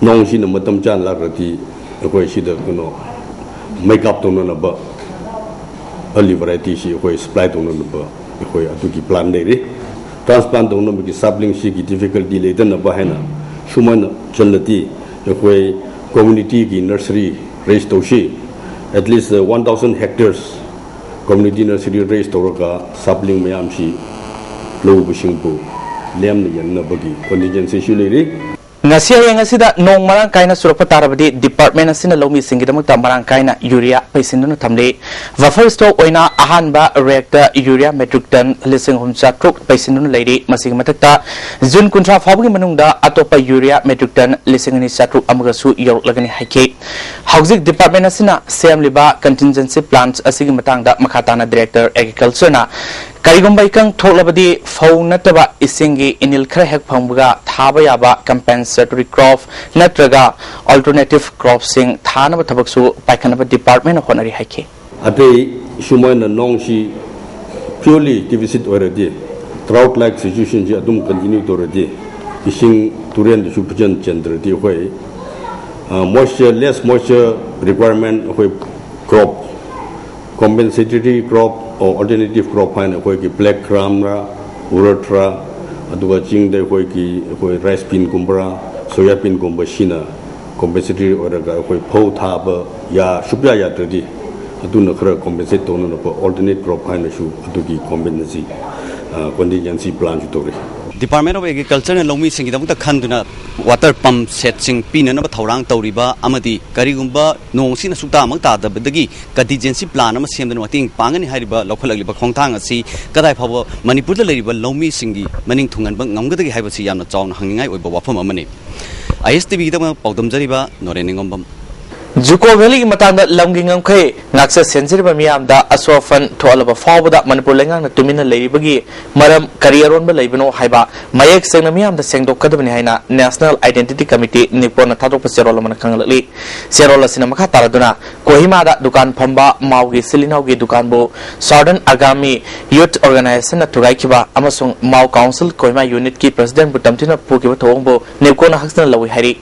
ꯅꯣꯡꯁꯤꯅ ꯃꯇꯝ ꯆꯥꯅ ꯂꯥꯛꯂꯗꯤ ꯑꯩꯈꯣꯏ ꯁꯤꯗ ꯀꯩꯅꯣ make up ꯇꯧꯅꯅꯕ, early variety ꯁꯤ ꯑꯩꯈꯣꯏ supply ꯇꯧꯅꯅꯕ ꯑꯩꯈꯣꯏ ꯑꯗꯨꯒꯤ plan ꯂꯩꯔꯤ꯫ Transplant ꯇꯧꯅꯕꯒꯤ saplingꯁꯤꯒꯤ difficulty ꯂꯩꯇꯅꯕ ꯍꯥꯏꯅ ꯁꯨꯃꯥꯏꯅ ꯆꯜꯂꯗꯤ ꯑꯩꯈꯣꯏ communityꯒꯤ nursery raise ꯇꯧꯁꯤ꯫ At least one thousand hectares community nursery raise ꯇꯧꯔꯒ sapling ꯃꯌꯥꯝꯁꯤ ꯂꯧꯕꯁꯤꯡꯕꯨ ꯂꯦꯝꯅ ꯌꯦꯡꯅꯕꯒꯤ contingencyꯁꯨ ꯂꯩꯔꯤ꯫ ꯉꯁꯤ ꯍꯌꯦꯡ ꯑꯁꯤꯗ ꯅꯣꯡ ꯃꯔꯥꯡ ꯀꯥꯏꯅ ꯆꯨꯔꯛꯄ ꯇꯥꯔꯕꯗꯤ department ꯑꯁꯤꯅ ꯂꯧꯃꯤꯁꯤꯡꯒꯤꯗꯃꯛꯇ ꯃꯔꯥꯡ ꯀꯥꯏꯅ urea ꯄꯩꯁꯤꯟꯗꯨꯅ ꯊꯝꯂꯤ꯫ Buffer stock ꯑꯣꯏꯅ ꯑꯍꯥꯟꯕ rackꯇ urea metric ton ꯂꯤꯁꯤꯡ ꯑꯍꯨꯝ ꯆꯥꯇ꯭ꯔꯨꯛ ꯄꯩꯁꯤꯟꯗꯨꯅ ꯂꯩꯔꯤ꯫ ꯃꯁꯤꯒꯤ ꯃꯊꯛꯇ June ꯀꯨꯟꯊ꯭ꯔꯥ ꯐꯥꯎꯕꯒꯤ ꯃꯅꯨꯡꯗ ꯑꯇꯣꯞꯄ urea metric ton ꯂꯤꯁꯤꯡ ꯑꯅꯤ ꯆꯥꯇ꯭ꯔꯨꯛ ꯑꯃꯒꯁꯨ ꯌꯧꯔꯛꯂꯒꯅꯤ ꯍꯥꯏꯈꯤ꯫ ꯍꯧꯖꯤꯛ department ꯑꯁꯤꯅ ꯁꯦꯝꯂꯤꯕ contingency plans ꯑꯁꯤꯒꯤ ꯃꯇꯥꯡꯗ ꯃꯈꯥ ꯇꯥꯅ Director Agricultureꯅ ꯀꯔꯤꯒꯨꯝꯕ ꯏꯀꯪ ꯊꯣꯛꯂꯕꯗꯤ ꯐꯧ ꯅꯠꯇꯕ ꯏꯁꯤꯡꯒꯤ ꯏꯅꯤꯜ ꯈꯔ ꯍꯦꯛ ꯐꯪꯕꯒ ꯊꯥꯕ ꯌꯥꯕ compensatory crop ꯅꯠꯇ꯭ꯔꯒ alternative cropꯁꯤꯡ ꯊꯥꯅꯕ ꯊꯕꯛꯁꯨ ꯄꯥꯏꯈꯠꯅꯕ departmentꯅ ꯍꯣꯠꯅꯔꯤ ꯍꯥꯏꯈꯤ꯫ ꯑꯇꯩ ꯁꯨꯃꯥꯏꯅ ꯅꯣꯡꯁꯤ purely deficit ꯑꯣꯏꯔꯗꯤ, drought like situationꯁꯤ ꯑꯗꯨꯝ continue ꯇꯧꯔꯗꯤ, ꯏꯁꯤꯡ ꯇꯨꯔꯦꯟꯗꯁꯨ ꯐꯖꯅ ꯆꯦꯟꯗ꯭ꯔꯗꯤ ꯑꯩꯈꯣꯏ moisture, less moisture requirement ꯑꯩꯈꯣꯏ crop, compensatory crop or alternative crop ꯍꯥꯏꯅ ꯑꯩꯈꯣꯏꯒꯤ black gramꯔ, urudra, ꯑꯗꯨꯒ ꯆꯤꯡꯗ ꯑꯩꯈꯣꯏꯒꯤ ꯑꯩꯈꯣꯏ rice beanꯒꯨꯝꯕꯔ, soya beanꯒꯨꯝꯕ ꯁꯤꯅ compensatory ꯑꯣꯏꯔꯒ ꯑꯩꯈꯣꯏ ꯐꯧ ꯊꯥꯕ ꯌꯥ-, ꯁꯨꯛꯌꯥ ꯌꯥꯗ꯭ꯔꯗꯤ ꯑꯗꯨꯅ ꯈꯔ compensate ꯇꯧꯅꯅꯕ alternate crop ꯍꯥꯏꯅꯁꯨ ꯑꯗꯨꯒꯤ contingency, contingency planꯁꯨ ꯇꯧꯔꯤ꯫ Department of Agricultureꯅ ꯂꯧꯃꯤꯁꯤꯡꯒꯤꯗꯃꯛꯇ ꯈꯟꯗꯨꯅ water pump setꯁꯤꯡ ꯄꯤꯅꯅꯕ ꯊꯧꯔꯥꯡ ꯇꯧꯔꯤꯕ ꯑꯃꯗꯤ ꯀꯔꯤꯒꯨꯝꯕ ꯅꯣꯡꯁꯤꯅ ꯁꯨꯛꯇꯥꯃꯛ ꯇꯥꯗꯕꯗꯒꯤ contingency plan ꯑꯃ ꯁꯦꯝꯗꯨꯅ ꯃꯇꯦꯡ ꯄꯥꯡꯒꯅꯤ ꯍꯥꯏꯔꯤꯕ ꯂꯧꯈꯠꯂꯛꯂꯤꯕ ꯈꯣꯡꯊꯥꯡ ꯑꯁꯤ ꯀꯗꯥꯏ ꯐꯥꯎꯕ ꯃꯅꯤꯄꯨꯔꯗ ꯂꯩꯔꯤꯕ ꯂꯧꯃꯤꯁꯤꯡꯒꯤ ꯃꯅꯤꯡ ꯊꯨꯡꯍꯟꯕ ꯉꯝꯒꯗꯒꯦ ꯍꯥꯏꯕꯁꯤ ꯌꯥꯝꯅ ꯆꯥꯎꯅ ꯍꯪꯅꯤꯡꯉꯥꯏ ꯑꯣꯏꯕ ꯋꯥꯐꯝ ꯑꯃꯅꯤ꯫ ISTVꯒꯤꯗꯃꯛ ꯄꯥꯎꯗꯝꯖꯔꯤꯕ ꯅꯣꯔꯦꯟ ꯅꯤꯉꯣꯝꯕꯝ꯫ ꯖꯨꯀꯣ ꯚꯦꯂꯤꯒꯤ ꯃꯇꯥꯡꯗ ꯂꯝꯒꯤ ꯉꯝꯈꯩ ꯉꯥꯛꯆ ꯁꯦꯟꯖꯔꯤꯕ ꯃꯤꯌꯥꯝꯗ ꯑꯁꯣꯛ ꯑꯄꯟ ꯊꯣꯛꯍꯜꯂꯕ ꯐꯥꯎꯕꯗ ꯃꯅꯤꯄꯨꯔ ꯂꯩꯉꯥꯛꯅ ꯇꯨꯃꯤꯟꯅ ꯂꯩꯔꯤꯕꯒꯤ ꯃꯔꯝ ꯀꯔꯤ ꯑꯔꯣꯟꯕ ꯂꯩꯕꯅꯣ ꯍꯥꯏꯕ ꯃꯌꯦꯛ ꯁꯦꯡꯅ ꯃꯤꯌꯥꯝꯗ ꯁꯦꯡꯗꯣꯛꯀꯗꯕꯅꯤ ꯍꯥꯏꯅ National Identity Committee, ꯅꯤꯞꯀꯣꯅ ꯊꯥꯗꯣꯛꯄ ꯆꯦꯔꯣꯜ ꯑꯃꯅ ꯈꯪꯍꯜꯂꯛꯂꯤ꯫ ꯆꯦꯔꯣꯜ ꯑꯁꯤꯅ ꯃꯈꯥ ꯇꯥꯔꯗꯨꯅ, ꯀꯣꯍꯤꯃꯥꯗ ꯗꯨꯀꯥꯟ ꯐꯝꯕ ꯃꯥꯎꯒꯤ ꯏꯆꯤꯜ ꯏꯅꯥꯎꯒꯤ ꯗꯨꯀꯥꯟꯕꯨ Southern Agami Youth Organizationꯅ ꯊꯨꯒꯥꯏꯈꯤꯕ ꯑꯃꯁꯨꯡ ꯃꯥꯎ Council ꯀꯣꯍꯤꯃꯥ Unitꯀꯤ Presidentꯕꯨ ꯇꯝꯊꯤꯅ ꯐꯨꯈꯤꯕ ꯊꯧꯑꯣꯡꯕꯨ ꯅꯤꯞꯀꯣꯅ ꯍꯛꯆꯤꯟꯅ ꯂꯧꯏ ꯍꯥꯏꯔꯤ꯫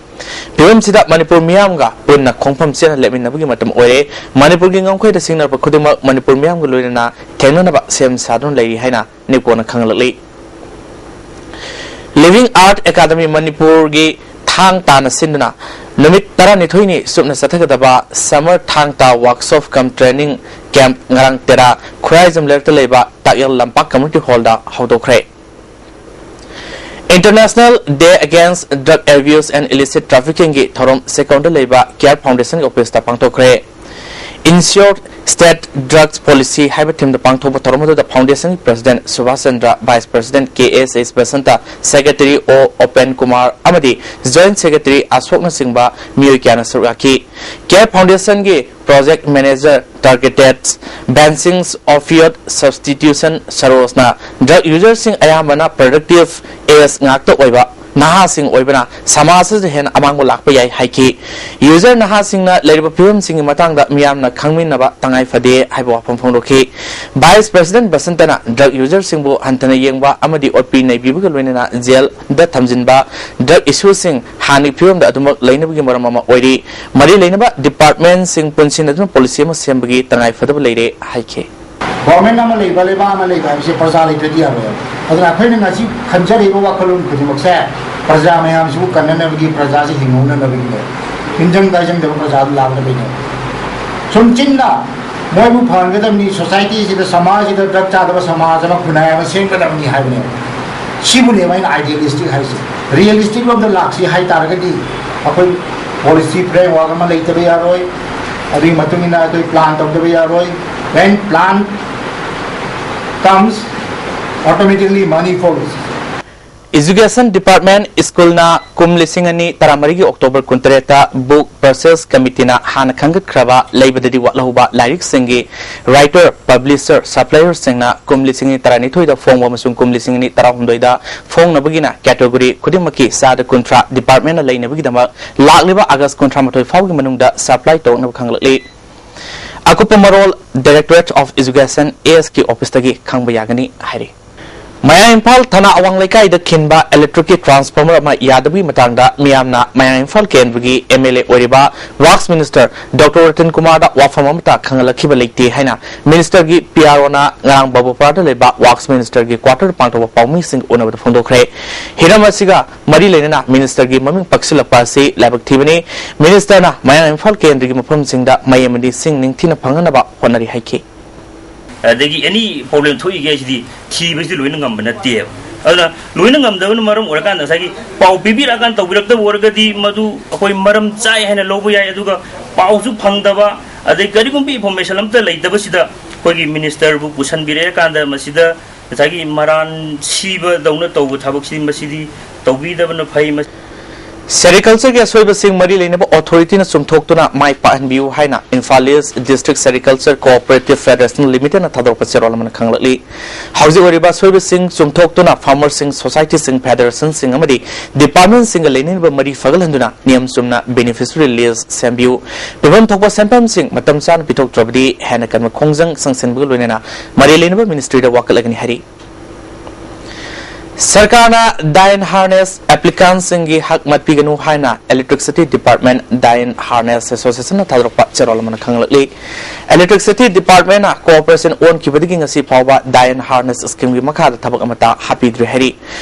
ꯐꯤꯕꯝꯁꯤꯗ ꯃꯅꯤꯄꯨꯔ ꯃꯤꯌꯥꯝꯒ ꯄꯨꯟꯅ ꯈꯣꯡꯐꯝ ꯆꯦꯠꯅ ꯂꯦꯞꯃꯤꯟꯅꯕꯒꯤ ꯃꯇꯝ ꯑꯣꯏꯔꯦ꯫ ꯃꯅꯤꯄꯨꯔꯒꯤ ꯉꯝꯈꯩꯗ ꯁꯤꯡꯅꯔꯛꯄ ꯈꯨꯗꯤꯡꯃꯛ ꯃꯅꯤꯄꯨꯔ ꯃꯤꯌꯥꯝꯒ ꯂꯣꯏꯅꯅ ꯊꯦꯡꯅꯅꯕ ꯁꯦꯝ ꯁꯥꯗꯨꯅ ꯂꯩꯔꯤ ꯍꯥꯏꯅ ꯅꯤꯞꯀꯣꯅ ꯈꯪꯍꯜꯂꯛꯂꯤ꯫ Living Art Academy ꯃꯅꯤꯄꯨꯔꯒꯤ ꯊꯥꯡ ꯇꯥꯅ ꯁꯤꯟꯗꯨꯅ ꯅꯨꯃꯤꯠ ꯇꯔꯥꯅꯤꯊꯣꯏꯅꯤ ꯆꯨꯞꯅ ꯆꯠꯊꯒꯗꯕ Summer ꯊꯥꯡ ꯇꯥ Workshop cum Training Camp ꯉꯔꯥꯡ ꯇꯦꯔꯥ ꯈꯨꯔꯥꯏꯖꯝ ꯂꯩꯔꯛꯇ ꯂꯩꯕ ꯇꯥꯛꯌꯦꯜ ꯂꯝꯄꯥꯛ Community Hallꯗ ꯍꯧꯗꯣꯛꯈ꯭ꯔꯦ꯫ International Day Against Drug Abuse and Illicit Traffickingꯒꯤ ꯊꯧꯔꯝ ꯁꯦꯀꯧꯟꯗ ꯂꯩꯕ Care Foundationꯒꯤ officeꯇ ꯄꯥꯡꯊꯣꯛꯈ꯭ꯔꯦ꯫ Ensure State Drugs Policy ꯍꯥꯏꯕ themeꯗ ꯄꯥꯡꯊꯣꯛꯄ ꯊꯧꯔꯝ ꯑꯗꯨꯗ Foundationꯒꯤ President Subhash Chandra, Vice President ꯀꯦ ꯑꯦꯁ ꯑꯦꯁ ꯕꯁꯟꯇ, Secretary ꯑꯣ ꯑꯣꯄꯦꯟ ꯀꯨꯃꯥꯔ ꯑꯃꯗꯤ Joint Secretary ꯑꯁꯣꯛꯅꯆꯤꯡꯕ ꯃꯤꯑꯣꯏ ꯀꯌꯥꯅ ꯁꯔꯨꯛ ꯌꯥꯈꯤ꯫ Care Foundationꯒꯤ Project Manager Targeted Banishing Opioid Substitution ꯁꯔꯣꯖꯅ drug userꯁꯤꯡ ꯑꯌꯥꯝꯕꯅ productive age ꯉꯥꯛꯇ ꯑꯣꯏꯕ ꯅꯍꯥꯁꯤꯡ ꯑꯣꯏꯕꯅ ꯁꯃꯥꯖ ꯑꯁꯤꯗ ꯍꯦꯟꯅ ꯑꯃꯥꯡꯕ ꯂꯥꯛꯄ ꯌꯥꯏ ꯍꯥꯏꯈꯤ꯫ User ꯅꯍꯥꯁꯤꯡꯅ ꯂꯩꯔꯤꯕ ꯐꯤꯕꯝꯁꯤꯡꯒꯤ ꯃꯇꯥꯡꯗ ꯃꯤꯌꯥꯝꯅ ꯈꯪꯃꯤꯟꯅꯕ ꯇꯉꯥꯏ ꯐꯗꯦ ꯍꯥꯏꯕ ꯋꯥꯐꯝ ꯐꯣꯡꯗꯣꯛꯈꯤ꯫ Vice President ꯕꯁꯟꯇꯅ drug userꯁꯤꯡꯕꯨ ꯍꯟꯊꯅ ꯌꯦꯡꯕ ꯑꯃꯗꯤ ꯑꯣꯠꯄꯤ ꯅꯩꯕꯤꯕꯒ ꯂꯣꯏꯅꯅ ꯖꯦꯜꯗ ꯊꯝꯖꯤꯟꯕ drug issueꯁꯤꯡ ꯍꯥꯟꯅꯒꯤ ꯐꯤꯕꯝꯗ ꯑꯗꯨꯃꯛ ꯂꯩꯅꯕꯒꯤ ꯃꯔꯝ ꯑꯃ ꯑꯣꯏꯔꯤ꯫ ꯃꯔꯤ ꯂꯩꯅꯕ departmentꯁꯤꯡ ꯄꯨꯟꯁꯤꯟꯅꯗꯨꯅ policy ꯑꯃ ꯁꯦꯝꯕꯒꯤ ꯇꯉꯥꯏ ꯐꯗꯕ ꯂꯩꯔꯦ ꯍꯥꯏꯈꯤ꯫ Government ꯑꯃ ꯂꯩꯕ, ꯂꯩꯕꯥꯛ ꯑꯃ ꯂꯩꯕ ꯍꯥꯏꯕꯁꯦ ꯄ꯭ꯔꯖꯥ ꯂꯩꯇ꯭ꯔꯗꯤ ꯌꯥꯔꯣꯏ꯫ ꯑꯗꯨꯅ ꯑꯩꯈꯣꯏꯅ ꯉꯁꯤ ꯈꯟꯖꯔꯤꯕ ꯋꯥꯈꯜꯂꯣꯟ ꯈꯨꯗꯤꯡꯃꯛꯁꯦ ꯄ꯭ꯔꯖꯥ ꯃꯌꯥꯝꯁꯤꯕꯨ ꯀꯟꯅꯅꯕꯒꯤ, ꯄ꯭ꯔꯖꯥꯁꯤ ꯍꯤꯡꯍꯧꯅꯅꯕꯒꯤꯅꯦ꯫ ꯇꯤꯟꯖꯪ ꯀꯥꯏꯖꯪꯗꯕ ꯄ꯭ꯔꯖꯥꯗꯨ ꯂꯥꯛꯅꯕꯒꯤꯅꯦ꯫ ꯁꯨꯝ ꯆꯤꯟꯅ ꯃꯣꯏꯕꯨ ꯐꯍꯟꯒꯗꯕꯅꯤ, societyꯁꯤꯗ, ꯁꯃꯥꯖꯁꯤꯗ drug ꯆꯥꯗꯕ ꯁꯃꯥꯖ ꯑꯃ, ꯈꯨꯟꯅꯥꯏ ꯑꯃ ꯁꯦꯝꯒꯗꯕꯅꯤ ꯍꯥꯏꯕꯅꯦ꯫ ꯁꯤꯕꯨꯅꯦꯕ ꯑꯩꯅ idealistic ꯍꯥꯏꯁꯦ꯫ Realistic ꯂꯣꯝꯗ ꯂꯥꯛꯁꯤ ꯍꯥꯏ ꯇꯥꯔꯒꯗꯤ ꯑꯩꯈꯣꯏ policy framework ꯑꯃ ꯂꯩꯇꯕ ꯌꯥꯔꯣꯏ꯫ ꯑꯗꯨꯒꯤ ꯃꯇꯨꯡ ꯏꯟꯅ ꯑꯩꯈꯣꯏ plan ꯇꯧꯗꯕ ꯌꯥꯔꯣꯏ꯫ When plan comes, automatically money follows꯫ Education Department, ꯁ꯭ꯀꯨꯜꯅ ꯀꯨꯝ ꯂꯤꯁꯤꯡ ꯑꯅꯤ ꯇꯔꯥꯃꯔꯤꯒꯤ ꯑꯣꯛꯇꯣꯕꯔ ꯀꯨꯟꯇꯔꯦꯠꯇ Book Purchase Committeeꯅ ꯍꯥꯟꯅ ꯈꯟꯒꯠꯈ꯭ꯔꯕ ꯂꯩꯕꯗꯗꯤ ꯋꯥꯠꯍꯧꯕ ꯂꯥꯏꯔꯤꯛꯁꯤꯡꯒꯤ writer, publisher, supplierꯁꯤꯡꯅ ꯀꯨꯝ ꯂꯤꯁꯤꯡ ꯑꯅꯤ ꯇꯔꯥꯅꯤꯊꯣꯏꯗ ꯐꯣꯡꯕ ꯑꯃꯁꯨꯡ ꯀꯨꯝ ꯂꯤꯁꯤꯡ ꯑꯅꯤ ꯇꯔꯥꯍꯨꯝꯗꯣꯏꯗ ꯐꯣꯡꯅꯕꯒꯤꯅ category ꯈꯨꯗꯤꯡꯃꯛꯀꯤ ꯆꯥꯗ ꯀꯨꯟꯊ꯭ꯔꯥ departmentꯅ ꯂꯩꯅꯕꯒꯤꯗꯃꯛ ꯂꯥꯛꯂꯤꯕ August ꯀꯨꯟꯊ꯭ꯔꯥ ꯃꯥꯊꯣꯏ ꯐꯥꯎꯒꯤ ꯃꯅꯨꯡꯗ supply ꯇꯧꯅꯕ ꯈꯪꯂꯛꯂꯤ꯫ ꯑꯀꯨꯞꯄ ꯃꯔꯣꯜ Directorate of Education, ASꯀꯤ officeꯇꯒꯤ ꯈꯪꯕ ꯌꯥꯒꯅꯤ ꯍꯥꯏꯔꯤ꯫ ꯃꯌꯥꯡ ꯏꯝꯐꯥꯜ ꯊꯅꯥ ꯑꯋꯥꯡ ꯂꯩꯀꯥꯏꯗ ꯈꯤꯟꯕ electricꯀꯤ transformer ꯑꯃ ꯌꯥꯗꯕꯒꯤ ꯃꯇꯥꯡꯗ ꯃꯤꯌꯥꯝꯅ ꯃꯌꯥꯡ ꯏꯝꯐꯥꯜ ꯀꯦꯟꯗ꯭ꯔꯒꯤ MLA ꯑꯣꯏꯔꯤꯕ Works Minister Doctor ꯔꯇꯟ ꯀꯨꯃꯥꯔꯗ ꯋꯥꯐꯝ ꯑꯃꯠꯇ ꯈꯪꯍꯜꯂꯛꯈꯤꯕ ꯂꯩꯇꯦ ꯍꯥꯏꯅ ministerꯒꯤ PROꯅ ꯉꯔꯥꯡ ꯕꯕꯨꯄꯥꯔꯗ ꯂꯩꯕ Works Ministerꯒꯤ quarterꯗ ꯄꯥꯡꯊꯣꯛꯄ ꯄꯥꯎꯃꯤꯁꯤꯡ ꯎꯅꯕꯗ ꯐꯣꯡꯗꯣꯛꯈ꯭ꯔꯦ꯫ ꯍꯤꯔꯝ ꯑꯁꯤꯒ ꯃꯔꯤ ꯂꯩꯅꯅ ministerꯒꯤ ꯃꯃꯤꯡ ꯄꯛꯁꯤꯜꯂꯛꯄ ꯑꯁꯤ ꯂꯥꯏꯕꯛ ꯊꯤꯕꯅꯤ꯫ Ministerꯅ ꯃꯌꯥꯡ ꯏꯝꯐꯥꯜ ꯀꯦꯟꯗ꯭ꯔꯒꯤ ꯃꯐꯝꯁꯤꯡꯗ ꯃꯩ ꯑꯃꯗꯤ ꯁꯤꯡ ꯅꯤꯡꯊꯤꯅ ꯐꯪꯍꯟꯅꯕ ꯍꯣꯠꯅꯔꯤ ꯍꯥꯏꯈꯤ꯫ ꯑꯗꯒꯤ any problem ꯊꯣꯛꯏꯒꯦ ꯍꯥꯏꯁꯤꯗꯤ ꯊꯤꯕꯁꯤꯗꯤ ꯂꯣꯏꯅ ꯉꯝꯕ ꯅꯠꯇꯦꯕ꯫ ꯑꯗꯨꯅ ꯂꯣꯏꯅ ꯉꯝꯗꯕꯅ ꯃꯔꯝ ꯑꯣꯏꯔꯀꯥꯟꯗ ꯉꯁꯥꯏꯒꯤ ꯄꯥꯎ ꯄꯤꯕꯤꯔꯛꯑꯀꯥꯟꯗ ꯇꯧꯕꯤꯔꯛꯇꯕ ꯑꯣꯏꯔꯒꯗꯤ ꯃꯗꯨ ꯑꯩꯈꯣꯏ ꯃꯔꯝ ꯆꯥꯏ ꯍꯥꯏꯅ ꯂꯧꯕ ꯌꯥꯏ꯫ ꯑꯗꯨꯒ ꯄꯥꯎꯁꯨ ꯐꯪꯗꯕ, ꯑꯗꯩ ꯀꯔꯤꯒꯨꯝꯕ information ꯑꯝꯇ ꯂꯩꯇꯕꯁꯤꯗ ꯑꯩꯈꯣꯏꯒꯤ ministerꯕꯨ ꯄꯨꯁꯟꯕꯤꯔꯛꯑꯀꯥꯟꯗ ꯃꯁꯤꯗ ꯉꯁꯥꯏꯒꯤ ꯃꯔꯥꯟ ꯁꯤꯕꯗꯧꯅ ꯇꯧꯕ ꯊꯕꯛꯁꯤ ꯃꯁꯤꯗꯤ ꯇꯧꯕꯤꯗꯕꯅ ꯐꯩ꯫ ꯃꯁꯤ Sericultureꯒꯤ ꯑꯁꯣꯏꯕꯁꯤꯡ ꯃꯔꯤ ꯂꯩꯅꯕ authorityꯅ ꯆꯨꯝꯊꯣꯛꯇꯨꯅ ꯃꯥꯏ ꯄꯥꯛꯍꯟꯕꯤꯌꯨ ꯍꯥꯏꯅ Imphal East District Sericulture Cooperative Federation Limitedꯅ ꯊꯥꯗꯣꯔꯛꯄ ꯆꯦꯔꯣꯜ ꯑꯃꯅ ꯈꯪꯂꯛꯂꯤ꯫ ꯍꯧꯖꯤꯛ ꯑꯣꯏꯔꯤꯕ ꯑꯁꯣꯏꯕꯁꯤꯡ ꯆꯨꯝꯊꯣꯛꯇꯨꯅ farmerꯁꯤꯡ, societyꯁꯤꯡ, federationꯁꯤꯡ ꯑꯃꯗꯤ departmentꯁꯤꯡꯒ ꯂꯩꯅꯔꯤꯕ ꯃꯔꯤ ꯐꯒꯠꯍꯟꯗꯨꯅ ꯅꯤꯌꯝ ꯆꯨꯝꯅ beneficiary list ꯁꯦꯝꯕꯤꯌꯨ꯫ ꯄꯤꯐꯝ ꯊꯣꯛꯄ ꯁꯦꯟꯐꯝꯁꯤꯡ ꯃꯇꯝ ꯆꯥꯅ ꯄꯤꯊꯣꯛꯇ꯭ꯔꯕꯗꯤ ꯍꯦꯟꯅ ꯀꯟꯕ ꯈꯣꯡꯖꯪ ꯆꯪꯁꯤꯟꯕꯒ ꯂꯣꯏꯅꯅ ꯃꯔꯤ ꯂꯩꯅꯕ ministryꯗ ꯋꯥꯀꯠꯂꯒꯅꯤ ꯍꯥꯏꯔꯤ꯫ ꯁꯔꯀꯥꯔꯅ dying harness applicantꯁꯤꯡꯒꯤ ꯍꯛ ꯃꯠꯄꯤꯒꯅꯨ ꯍꯥꯏꯅ Electricity Department Dying Harness Associationꯅ ꯊꯥꯗꯣꯔꯛꯄ ꯆꯦꯔꯣꯜ ꯑꯃꯅ ꯈꯪꯂꯛꯂꯤ꯫ Electricity Departmentꯅ cooperation ꯑꯣꯟꯈꯤꯕꯗꯒꯤ ꯉꯁꯤ ꯐꯥꯎꯕ dying harness schemeꯒꯤ ꯃꯈꯥꯗ ꯊꯕꯛ ꯑꯃꯠꯇ ꯍꯥꯞꯄꯤꯗ꯭ꯔꯤ ꯍꯥꯏꯔꯤ꯫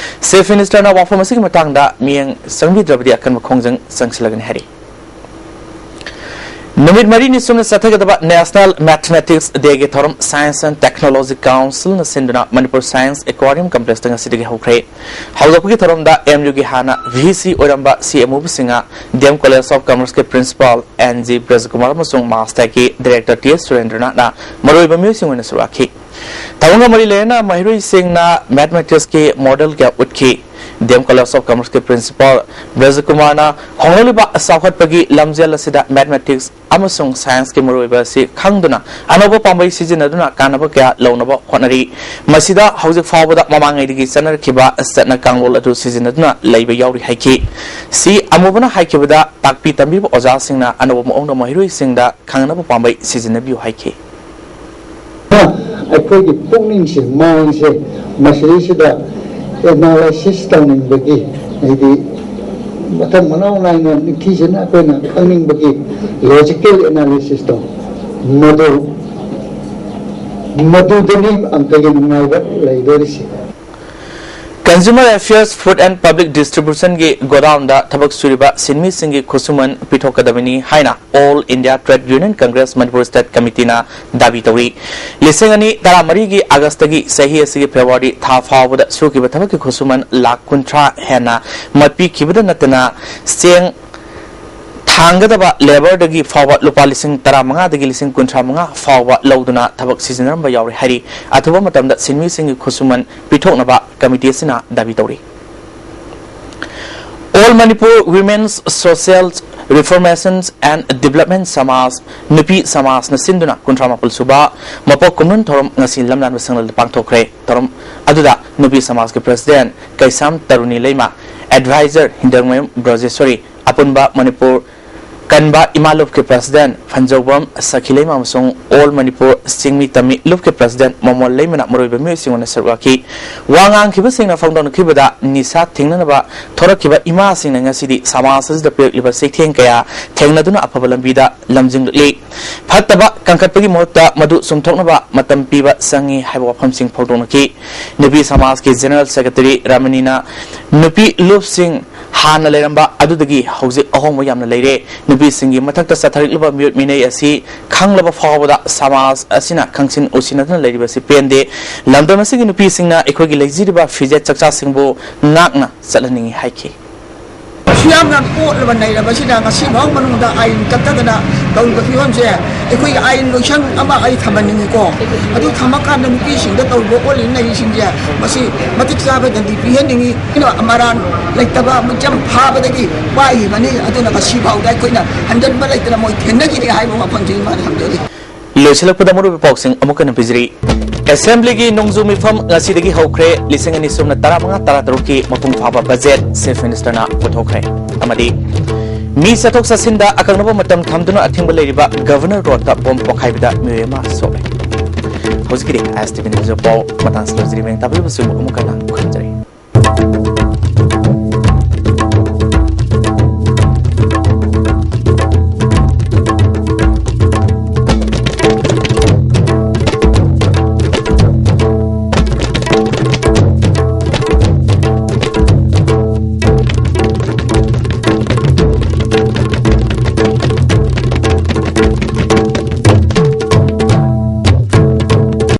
Chief Ministerꯅ ꯋꯥꯐꯝ ꯑꯁꯤꯒꯤ ꯃꯇꯥꯡꯗ ꯃꯤꯠꯌꯦꯡ ꯆꯪꯕꯤꯗ꯭ꯔꯕꯗꯤ ꯑꯀꯟꯕ ꯈꯣꯡꯖꯪ ꯆꯪꯁꯤꯜꯂꯒꯅꯤ ꯍꯥꯏꯔꯤ꯫ ꯅꯨꯃꯤꯠ ꯃꯔꯤꯅꯤ ꯆꯨꯞꯅ ꯆꯠꯊꯒꯗꯕ National Mathematics Dayꯒꯤ ꯊꯧꯔꯝ Science and Technology Councilꯅ ꯁꯤꯟꯗꯨꯅ ꯃꯅꯤꯄꯨꯔ Science Aquarium Complexꯇ ꯉꯁꯤꯗꯒꯤ ꯍꯧꯈ꯭ꯔꯦ꯫ ꯍꯧꯗꯣꯛꯄꯒꯤ ꯊꯧꯔꯝꯗ MUꯒꯤ ꯍꯥꯟꯅ VC ꯑꯣꯏꯔꯝꯕ ꯁꯤ ꯑꯃꯨꯕꯁꯤꯡꯍ, DM College of Commerceꯀꯤ Principal N G ꯕ꯭ꯔꯖꯀꯨꯃꯥꯔ ꯑꯃꯁꯨꯡ MASTACꯀꯤ Director T S ꯁꯨꯔꯦꯟꯗ꯭ꯔꯅꯥꯊꯅ ꯃꯔꯨꯑꯣꯏꯕ ꯃꯤꯑꯣꯏꯁꯤꯡ ꯑꯣꯏꯅ ꯁꯔꯨꯛ ꯌꯥꯈꯤ꯫ ꯊꯧꯔꯝꯒ ꯃꯔꯤ ꯂꯩꯅꯅ ꯃꯍꯩꯔꯣꯏꯁꯤꯡꯅ ꯃꯦꯊꯃꯦꯇꯤꯛꯁꯀꯤ ꯃꯣꯗꯦꯜ ꯀꯌꯥ ꯎꯠꯈꯤ꯫ ꯗꯤ ꯑꯦꯝ ꯀꯣꯂꯦꯖ ꯑꯣꯐ ꯀꯃꯔꯁꯀꯤ ꯄ꯭ꯔꯤꯟꯁꯤꯄꯥꯜ ꯕ꯭ꯔꯖꯀꯨꯃꯥꯔꯅ ꯍꯣꯡꯂꯛꯂꯤꯕ ꯆꯥꯎꯈꯠꯄꯒꯤ ꯂꯝꯖꯦꯜ ꯑꯁꯤꯗ ꯃꯦꯊꯃꯦꯇꯤꯛꯁ ꯑꯃꯁꯨꯡ ꯁꯥꯏꯟꯁꯀꯤ ꯃꯔꯨꯑꯣꯏꯕ ꯑꯁꯤ ꯈꯪꯗꯨꯅ ꯑꯅꯧꯕ ꯄꯥꯝꯕꯩ ꯁꯤꯖꯤꯟꯅꯗꯨꯅ ꯀꯥꯟꯅꯕ ꯀꯌꯥ ꯂꯧꯅꯕ ꯍꯣꯠꯅꯔꯤ꯫ ꯃꯁꯤꯗ ꯍꯧꯖꯤꯛ ꯐꯥꯎꯕꯗ ꯃꯃꯥꯡꯉꯩꯗꯒꯤ ꯆꯠꯅꯔꯛꯈꯤꯕ ꯆꯠꯅ ꯀꯥꯡꯂꯣꯟ ꯑꯗꯨ ꯁꯤꯖꯤꯟꯅꯗꯨꯅ ꯂꯩꯕ ꯌꯥꯎꯔꯤ ꯍꯥꯏꯈꯤ꯫ ꯁꯤ ꯑꯃꯨꯕꯅ ꯍꯥꯏꯈꯤꯕꯗ ꯇꯥꯛꯄꯤ ꯇꯝꯕꯤꯕ ꯑꯣꯖꯥꯁꯤꯡꯅ ꯑꯅꯧꯕ ꯃꯑꯣꯡꯗ ꯃꯍꯩꯔꯣꯏꯁꯤꯡꯗ ꯈꯪꯅꯕ ꯄꯥꯝꯕꯩ ꯁꯤꯖꯤꯟꯅꯕꯤꯌꯨ ꯍꯥꯏꯈꯤ꯫ ꯑꯩꯈꯣꯏꯒꯤ ꯄꯨꯛꯅꯤꯡꯁꯦ, ꯃꯥꯏꯟꯁꯦ ꯃꯁꯤꯗꯩꯁꯤꯗ ꯑꯦꯅꯥꯂꯥꯏꯁꯤꯁ ꯇꯧꯅꯤꯡꯕꯒꯤ, ꯍꯥꯏꯗꯤ ꯃꯊꯪ ꯃꯅꯥꯎ ꯅꯥꯏꯅ ꯅꯤꯡꯊꯤꯖꯅ ꯑꯩꯈꯣꯏꯅ ꯈꯪꯅꯤꯡꯕꯒꯤ ꯂꯣꯖꯤꯀꯦꯜ ꯑꯦꯅꯥꯂꯥꯏꯁꯤꯁꯇꯣ, ꯃꯗꯨ, ꯃꯗꯨꯗꯅꯤ ꯑꯪꯀꯒꯤ ꯅꯨꯡꯉꯥꯏꯕ ꯂꯩꯗꯣꯔꯤꯁꯦ꯫ Consumer Affairs, Food and Public Distributionꯒꯤ ꯒꯣꯗꯥꯎꯟꯗ ꯊꯕꯛ ꯁꯨꯔꯤꯕ ꯁꯤꯟꯃꯤꯁꯤꯡꯒꯤ ꯈꯨꯠꯁꯨꯃꯟ ꯄꯤꯊꯣꯛꯀꯗꯕꯅꯤ ꯍꯥꯏꯅ All India Trade Union Congress Manipur State Committeeꯅ ꯗꯥꯕꯤ ꯇꯧꯔꯤ꯫ ꯂꯤꯁꯤꯡ ꯑꯅꯤ ꯇꯔꯥꯃꯔꯤꯒꯤ ꯑꯥꯒꯁꯇꯒꯤ ꯆꯍꯤ ꯑꯁꯤꯒꯤ ꯐꯦꯕ꯭ꯔꯨꯋꯥꯔꯤ ꯊꯥ ꯐꯥꯎꯕꯗ ꯁꯨꯈꯤꯕ ꯊꯕꯛꯀꯤ ꯈꯨꯠꯁꯨꯃꯟ ꯂꯥꯈ ꯀꯨꯟꯊ꯭ꯔꯥ ꯍꯦꯟꯅ ꯃꯠꯄꯤꯈꯤꯕꯗ ꯅꯠꯇꯅ, ꯆꯦꯡ ꯊꯥꯡꯒꯗꯕ ꯂꯦꯕꯔꯗꯒꯤ ꯐꯥꯎꯕ ꯂꯨꯄꯥ ꯂꯤꯁꯤꯡ ꯇꯔꯥꯃꯉꯥꯗꯒꯤ ꯂꯤꯁꯤꯡ ꯀꯨꯟꯊ꯭ꯔꯥ ꯃꯉꯥ ꯐꯥꯎꯕ ꯂꯧꯗꯨꯅ ꯊꯕꯛ ꯁꯤꯖꯤꯟꯅꯔꯝꯕ ꯌꯥꯎꯔꯦ ꯍꯥꯏꯔꯤ꯫ ꯑꯊꯨꯕ ꯃꯇꯝꯗ ꯁꯤꯟꯃꯤꯁꯤꯡꯒꯤ ꯈꯨꯠꯁꯨꯃꯟ ꯄꯤꯊꯣꯛꯅꯕ ꯀꯃꯤꯇꯤ ꯑꯁꯤꯅ ꯗꯥꯕꯤ ꯇꯧꯔꯤ꯫ All Manipur Women's Social Reformations and Development ꯁꯃꯥꯖ, ꯅꯨꯄꯤ ꯁꯃꯥꯖꯅ ꯁꯤꯟꯗꯨꯅ ꯀꯨꯟꯊ꯭ꯔꯥ ꯃꯥꯄꯜ ꯁꯨꯕ ꯃꯄꯣꯛ ꯀꯨꯝꯑꯣꯟ ꯊꯧꯔꯝ ꯉꯁꯤ ꯂꯝꯂꯥꯟꯕ ꯁꯪꯂꯗ ꯄꯥꯡꯊꯣꯛꯈ꯭ꯔꯦ꯫ ꯊꯧꯔꯝ ꯑꯗꯨꯗ ꯅꯨꯄꯤ ꯁꯃꯥꯖꯀꯤ ꯄ꯭ꯔꯁꯤꯗꯦꯟꯠ ꯀꯩꯁꯥꯝ ꯇꯔꯨꯅꯤ ꯂꯩꯃ, ꯑꯦꯗꯚꯥꯏꯖꯔ ꯍꯤꯟꯗꯔꯃꯌꯨꯝ ꯕ꯭ꯔꯖꯦꯁ꯭ꯋꯔꯤ, ꯑꯄꯨꯟꯕ ꯃꯅꯤꯄꯨꯔ ꯀꯟꯕ ꯏꯃꯥ ꯂꯨꯞꯀꯤ ꯄ꯭ꯔꯁꯤꯗꯦꯟꯠ ꯐꯟꯖꯧꯕꯝ ꯁꯈꯤ ꯂꯩꯃ ꯑꯃꯁꯨꯡ ꯑꯣꯜ ꯃꯅꯤꯄꯨꯔ ꯆꯤꯡꯃꯤ ꯇꯝꯃꯤ ꯂꯨꯞꯀꯤ ꯄ꯭ꯔꯁꯤꯗꯦꯟꯠ ꯃꯣꯃꯣꯟ ꯂꯩꯃꯅ ꯃꯔꯨꯑꯣꯏꯕ ꯃꯤꯑꯣꯏꯁꯤꯡ ꯑꯣꯏꯅ ꯁꯔꯨꯛ ꯌꯥꯈꯤ꯫ ꯋꯥ ꯉꯥꯡꯈꯤꯕꯁꯤꯡꯅ ꯐꯣꯡꯗꯣꯛꯅꯈꯤꯕꯗ, ꯅꯤꯁꯥ ꯊꯤꯡꯅꯅꯕ ꯊꯣꯔꯛꯈꯤꯕ ꯏꯃꯥꯁꯤꯡꯅ ꯉꯁꯤꯗꯤ ꯁꯃꯥꯖ ꯑꯁꯤꯗ ꯄꯤꯔꯛꯂꯤꯕ ꯆꯩꯊꯦꯡ ꯀꯌꯥ ꯊꯦꯡꯅꯗꯨꯅ ꯑꯐꯕ ꯂꯝꯕꯤꯗ ꯂꯝꯖꯤꯡꯂꯛꯂꯤ꯫ ꯐꯠꯇꯕ ꯀꯟꯈꯠꯄꯒꯤ ꯃꯍꯨꯠꯇ ꯃꯗꯨ ꯆꯨꯝꯊꯣꯛꯅꯕ ꯃꯇꯝ ꯄꯤꯕ ꯆꯪꯉꯤ ꯍꯥꯏꯕ ꯋꯥꯐꯝꯁꯤꯡ ꯐꯣꯡꯗꯣꯛꯅꯈꯤ꯫ ꯅꯨꯄꯤ ꯁꯃꯥꯖꯀꯤ ꯖꯦꯅꯔꯦꯜ ꯁꯦꯀ꯭ꯔꯦꯇꯔꯤ ꯔꯥꯃꯅꯤꯅ ꯅꯨꯄꯤ ꯂꯨꯞꯁꯤꯡ ꯍꯥꯟꯅ ꯂꯩꯔꯝꯕ ꯑꯗꯨꯗꯒꯤ ꯍꯧꯖꯤꯛ ꯑꯍꯣꯡꯕ ꯌꯥꯝꯅ ꯂꯩꯔꯦ꯫ ꯅꯨꯄꯤꯁꯤꯡꯒꯤ ꯃꯊꯛꯇ ꯆꯠꯊꯔꯛꯂꯤꯕ ꯃꯤꯑꯣꯠ ꯃꯤꯅꯩ ꯑꯁꯤ ꯈꯪꯂꯕ ꯐꯥꯎꯕꯗ ꯁꯃꯥꯖ ꯑꯁꯤꯅ ꯈꯪꯁꯤꯟ ꯎꯁꯤꯟꯅꯗꯨꯅ ꯂꯩꯔꯤꯕꯁꯤ ꯄꯦꯟꯗꯦ꯫ ꯂꯝꯗꯝ ꯑꯁꯤꯒꯤ ꯅꯨꯄꯤꯁꯤꯡꯅ ꯑꯩꯈꯣꯏꯒꯤ ꯂꯩꯖꯔꯤꯕ ꯐꯤꯖꯦꯠ ꯆꯛꯆꯥꯁꯤꯡꯕꯨ ꯉꯥꯛꯅ ꯆꯠꯍꯟꯅꯤꯡꯏ ꯍꯥꯏꯈꯤ꯫ ꯌꯥꯝꯅ ꯀꯣꯠꯂꯕ ꯅꯩꯔꯕꯁꯤꯗ ꯉꯁꯤꯐꯥꯎ ꯃꯅꯨꯡꯗ ꯑꯥꯏꯟ ꯀꯠꯇꯗꯅ ꯇꯧꯔꯤꯕ ꯐꯤꯕꯝꯁꯦ, ꯑꯩꯈꯣꯏꯒꯤ ꯑꯥꯏꯟ ꯂꯣꯏꯁꯪ ꯑꯃ ꯑꯩ ꯊꯝꯍꯟꯅꯤꯡꯉꯤꯀꯣ꯫ ꯑꯗꯨ ꯊꯝꯃꯀꯥꯟꯗ ꯅꯨꯄꯤꯁꯤꯡꯗ ꯇꯧꯔꯤꯕ ꯑꯣꯠꯂꯤ ꯅꯩꯔꯤꯁꯤꯡꯁꯦ, ꯃꯁꯤ ꯃꯇꯤꯛ ꯆꯥꯕ ꯗꯟꯗꯤ ꯄꯤꯍꯟꯅꯤꯡꯉꯤ꯫ ꯑꯩꯅ ꯃꯔꯥꯟ ꯂꯩꯇꯕ ꯃꯤꯆꯝ ꯐꯥꯕꯗꯒꯤ ꯄꯥꯏꯈꯤꯕꯅꯤ꯫ ꯑꯗꯨꯅ ꯉꯁꯤꯐꯥꯎꯗ ꯑꯩꯈꯣꯏꯅ ꯍꯟꯖꯟꯕ ꯂꯩꯇꯅ ꯃꯣꯏ ꯊꯦꯡꯅꯈꯤꯅꯤ ꯍꯥꯏꯕ ꯋꯥꯐꯝꯁꯤ ꯏꯃꯥꯅ ꯊꯝꯖꯔꯤ꯫ ꯂꯣꯏꯁꯤꯜꯂꯛꯄꯗ ꯃꯔꯨꯑꯣꯏꯕ ꯄꯥꯎꯁꯤꯡ ꯑꯃꯨꯛ ꯍꯟꯅ ꯄꯤꯖꯔꯤ꯫ ꯑꯦꯁꯦꯝꯕ꯭ꯂꯤꯒꯤ ꯅꯣꯡꯖꯨ ꯃꯤꯐꯝ ꯉꯁꯤꯗꯒꯤ ꯍꯧꯈ꯭ꯔꯦ꯫ ꯂꯤꯁꯤꯡ ꯑꯅꯤ ꯁꯨꯞꯅ ꯇꯔꯥꯃꯉꯥ ꯇꯔꯥꯇꯔꯨꯛꯀꯤ ꯃꯄꯨꯡ ꯐꯥꯕ ꯕꯖꯦꯠ ꯆꯤꯐ ꯃꯤꯅꯤꯁꯇꯔꯅ ꯄꯨꯊꯣꯛꯈ꯭ꯔꯦ꯫ ꯑꯃꯗꯤ ꯃꯤ ꯆꯠꯊꯣꯛ ꯆꯠꯁꯤꯟꯗ ꯑꯀꯛꯅꯕ ꯃꯇꯝ ꯊꯝꯗꯨꯅ ꯑꯊꯤꯡꯕ ꯂꯩꯔꯤꯕ ꯒꯚꯔꯅꯔ ꯔꯣꯗꯇ ꯕꯣꯝ ꯄꯣꯈꯥꯏꯕꯗ ꯃꯤꯑꯣꯏ ꯑꯃ ꯁꯣꯛꯂꯦ꯫ ꯍꯧꯖꯤꯛꯀꯤꯗꯤ ꯑꯥꯏ ꯑꯦꯁ ꯇꯤ ꯚꯤ ꯅ꯭ꯌꯨꯁ ꯄꯥꯎ ꯃꯇꯥꯡꯁꯤ ꯂꯣꯏꯖꯔꯤ꯫ ꯃꯌꯥꯝ ꯇꯥꯕꯤꯕꯁꯤꯕꯨ ꯑꯃꯨꯛ ꯍꯟꯅ ꯈꯨꯔꯨꯝꯖꯔꯤ꯫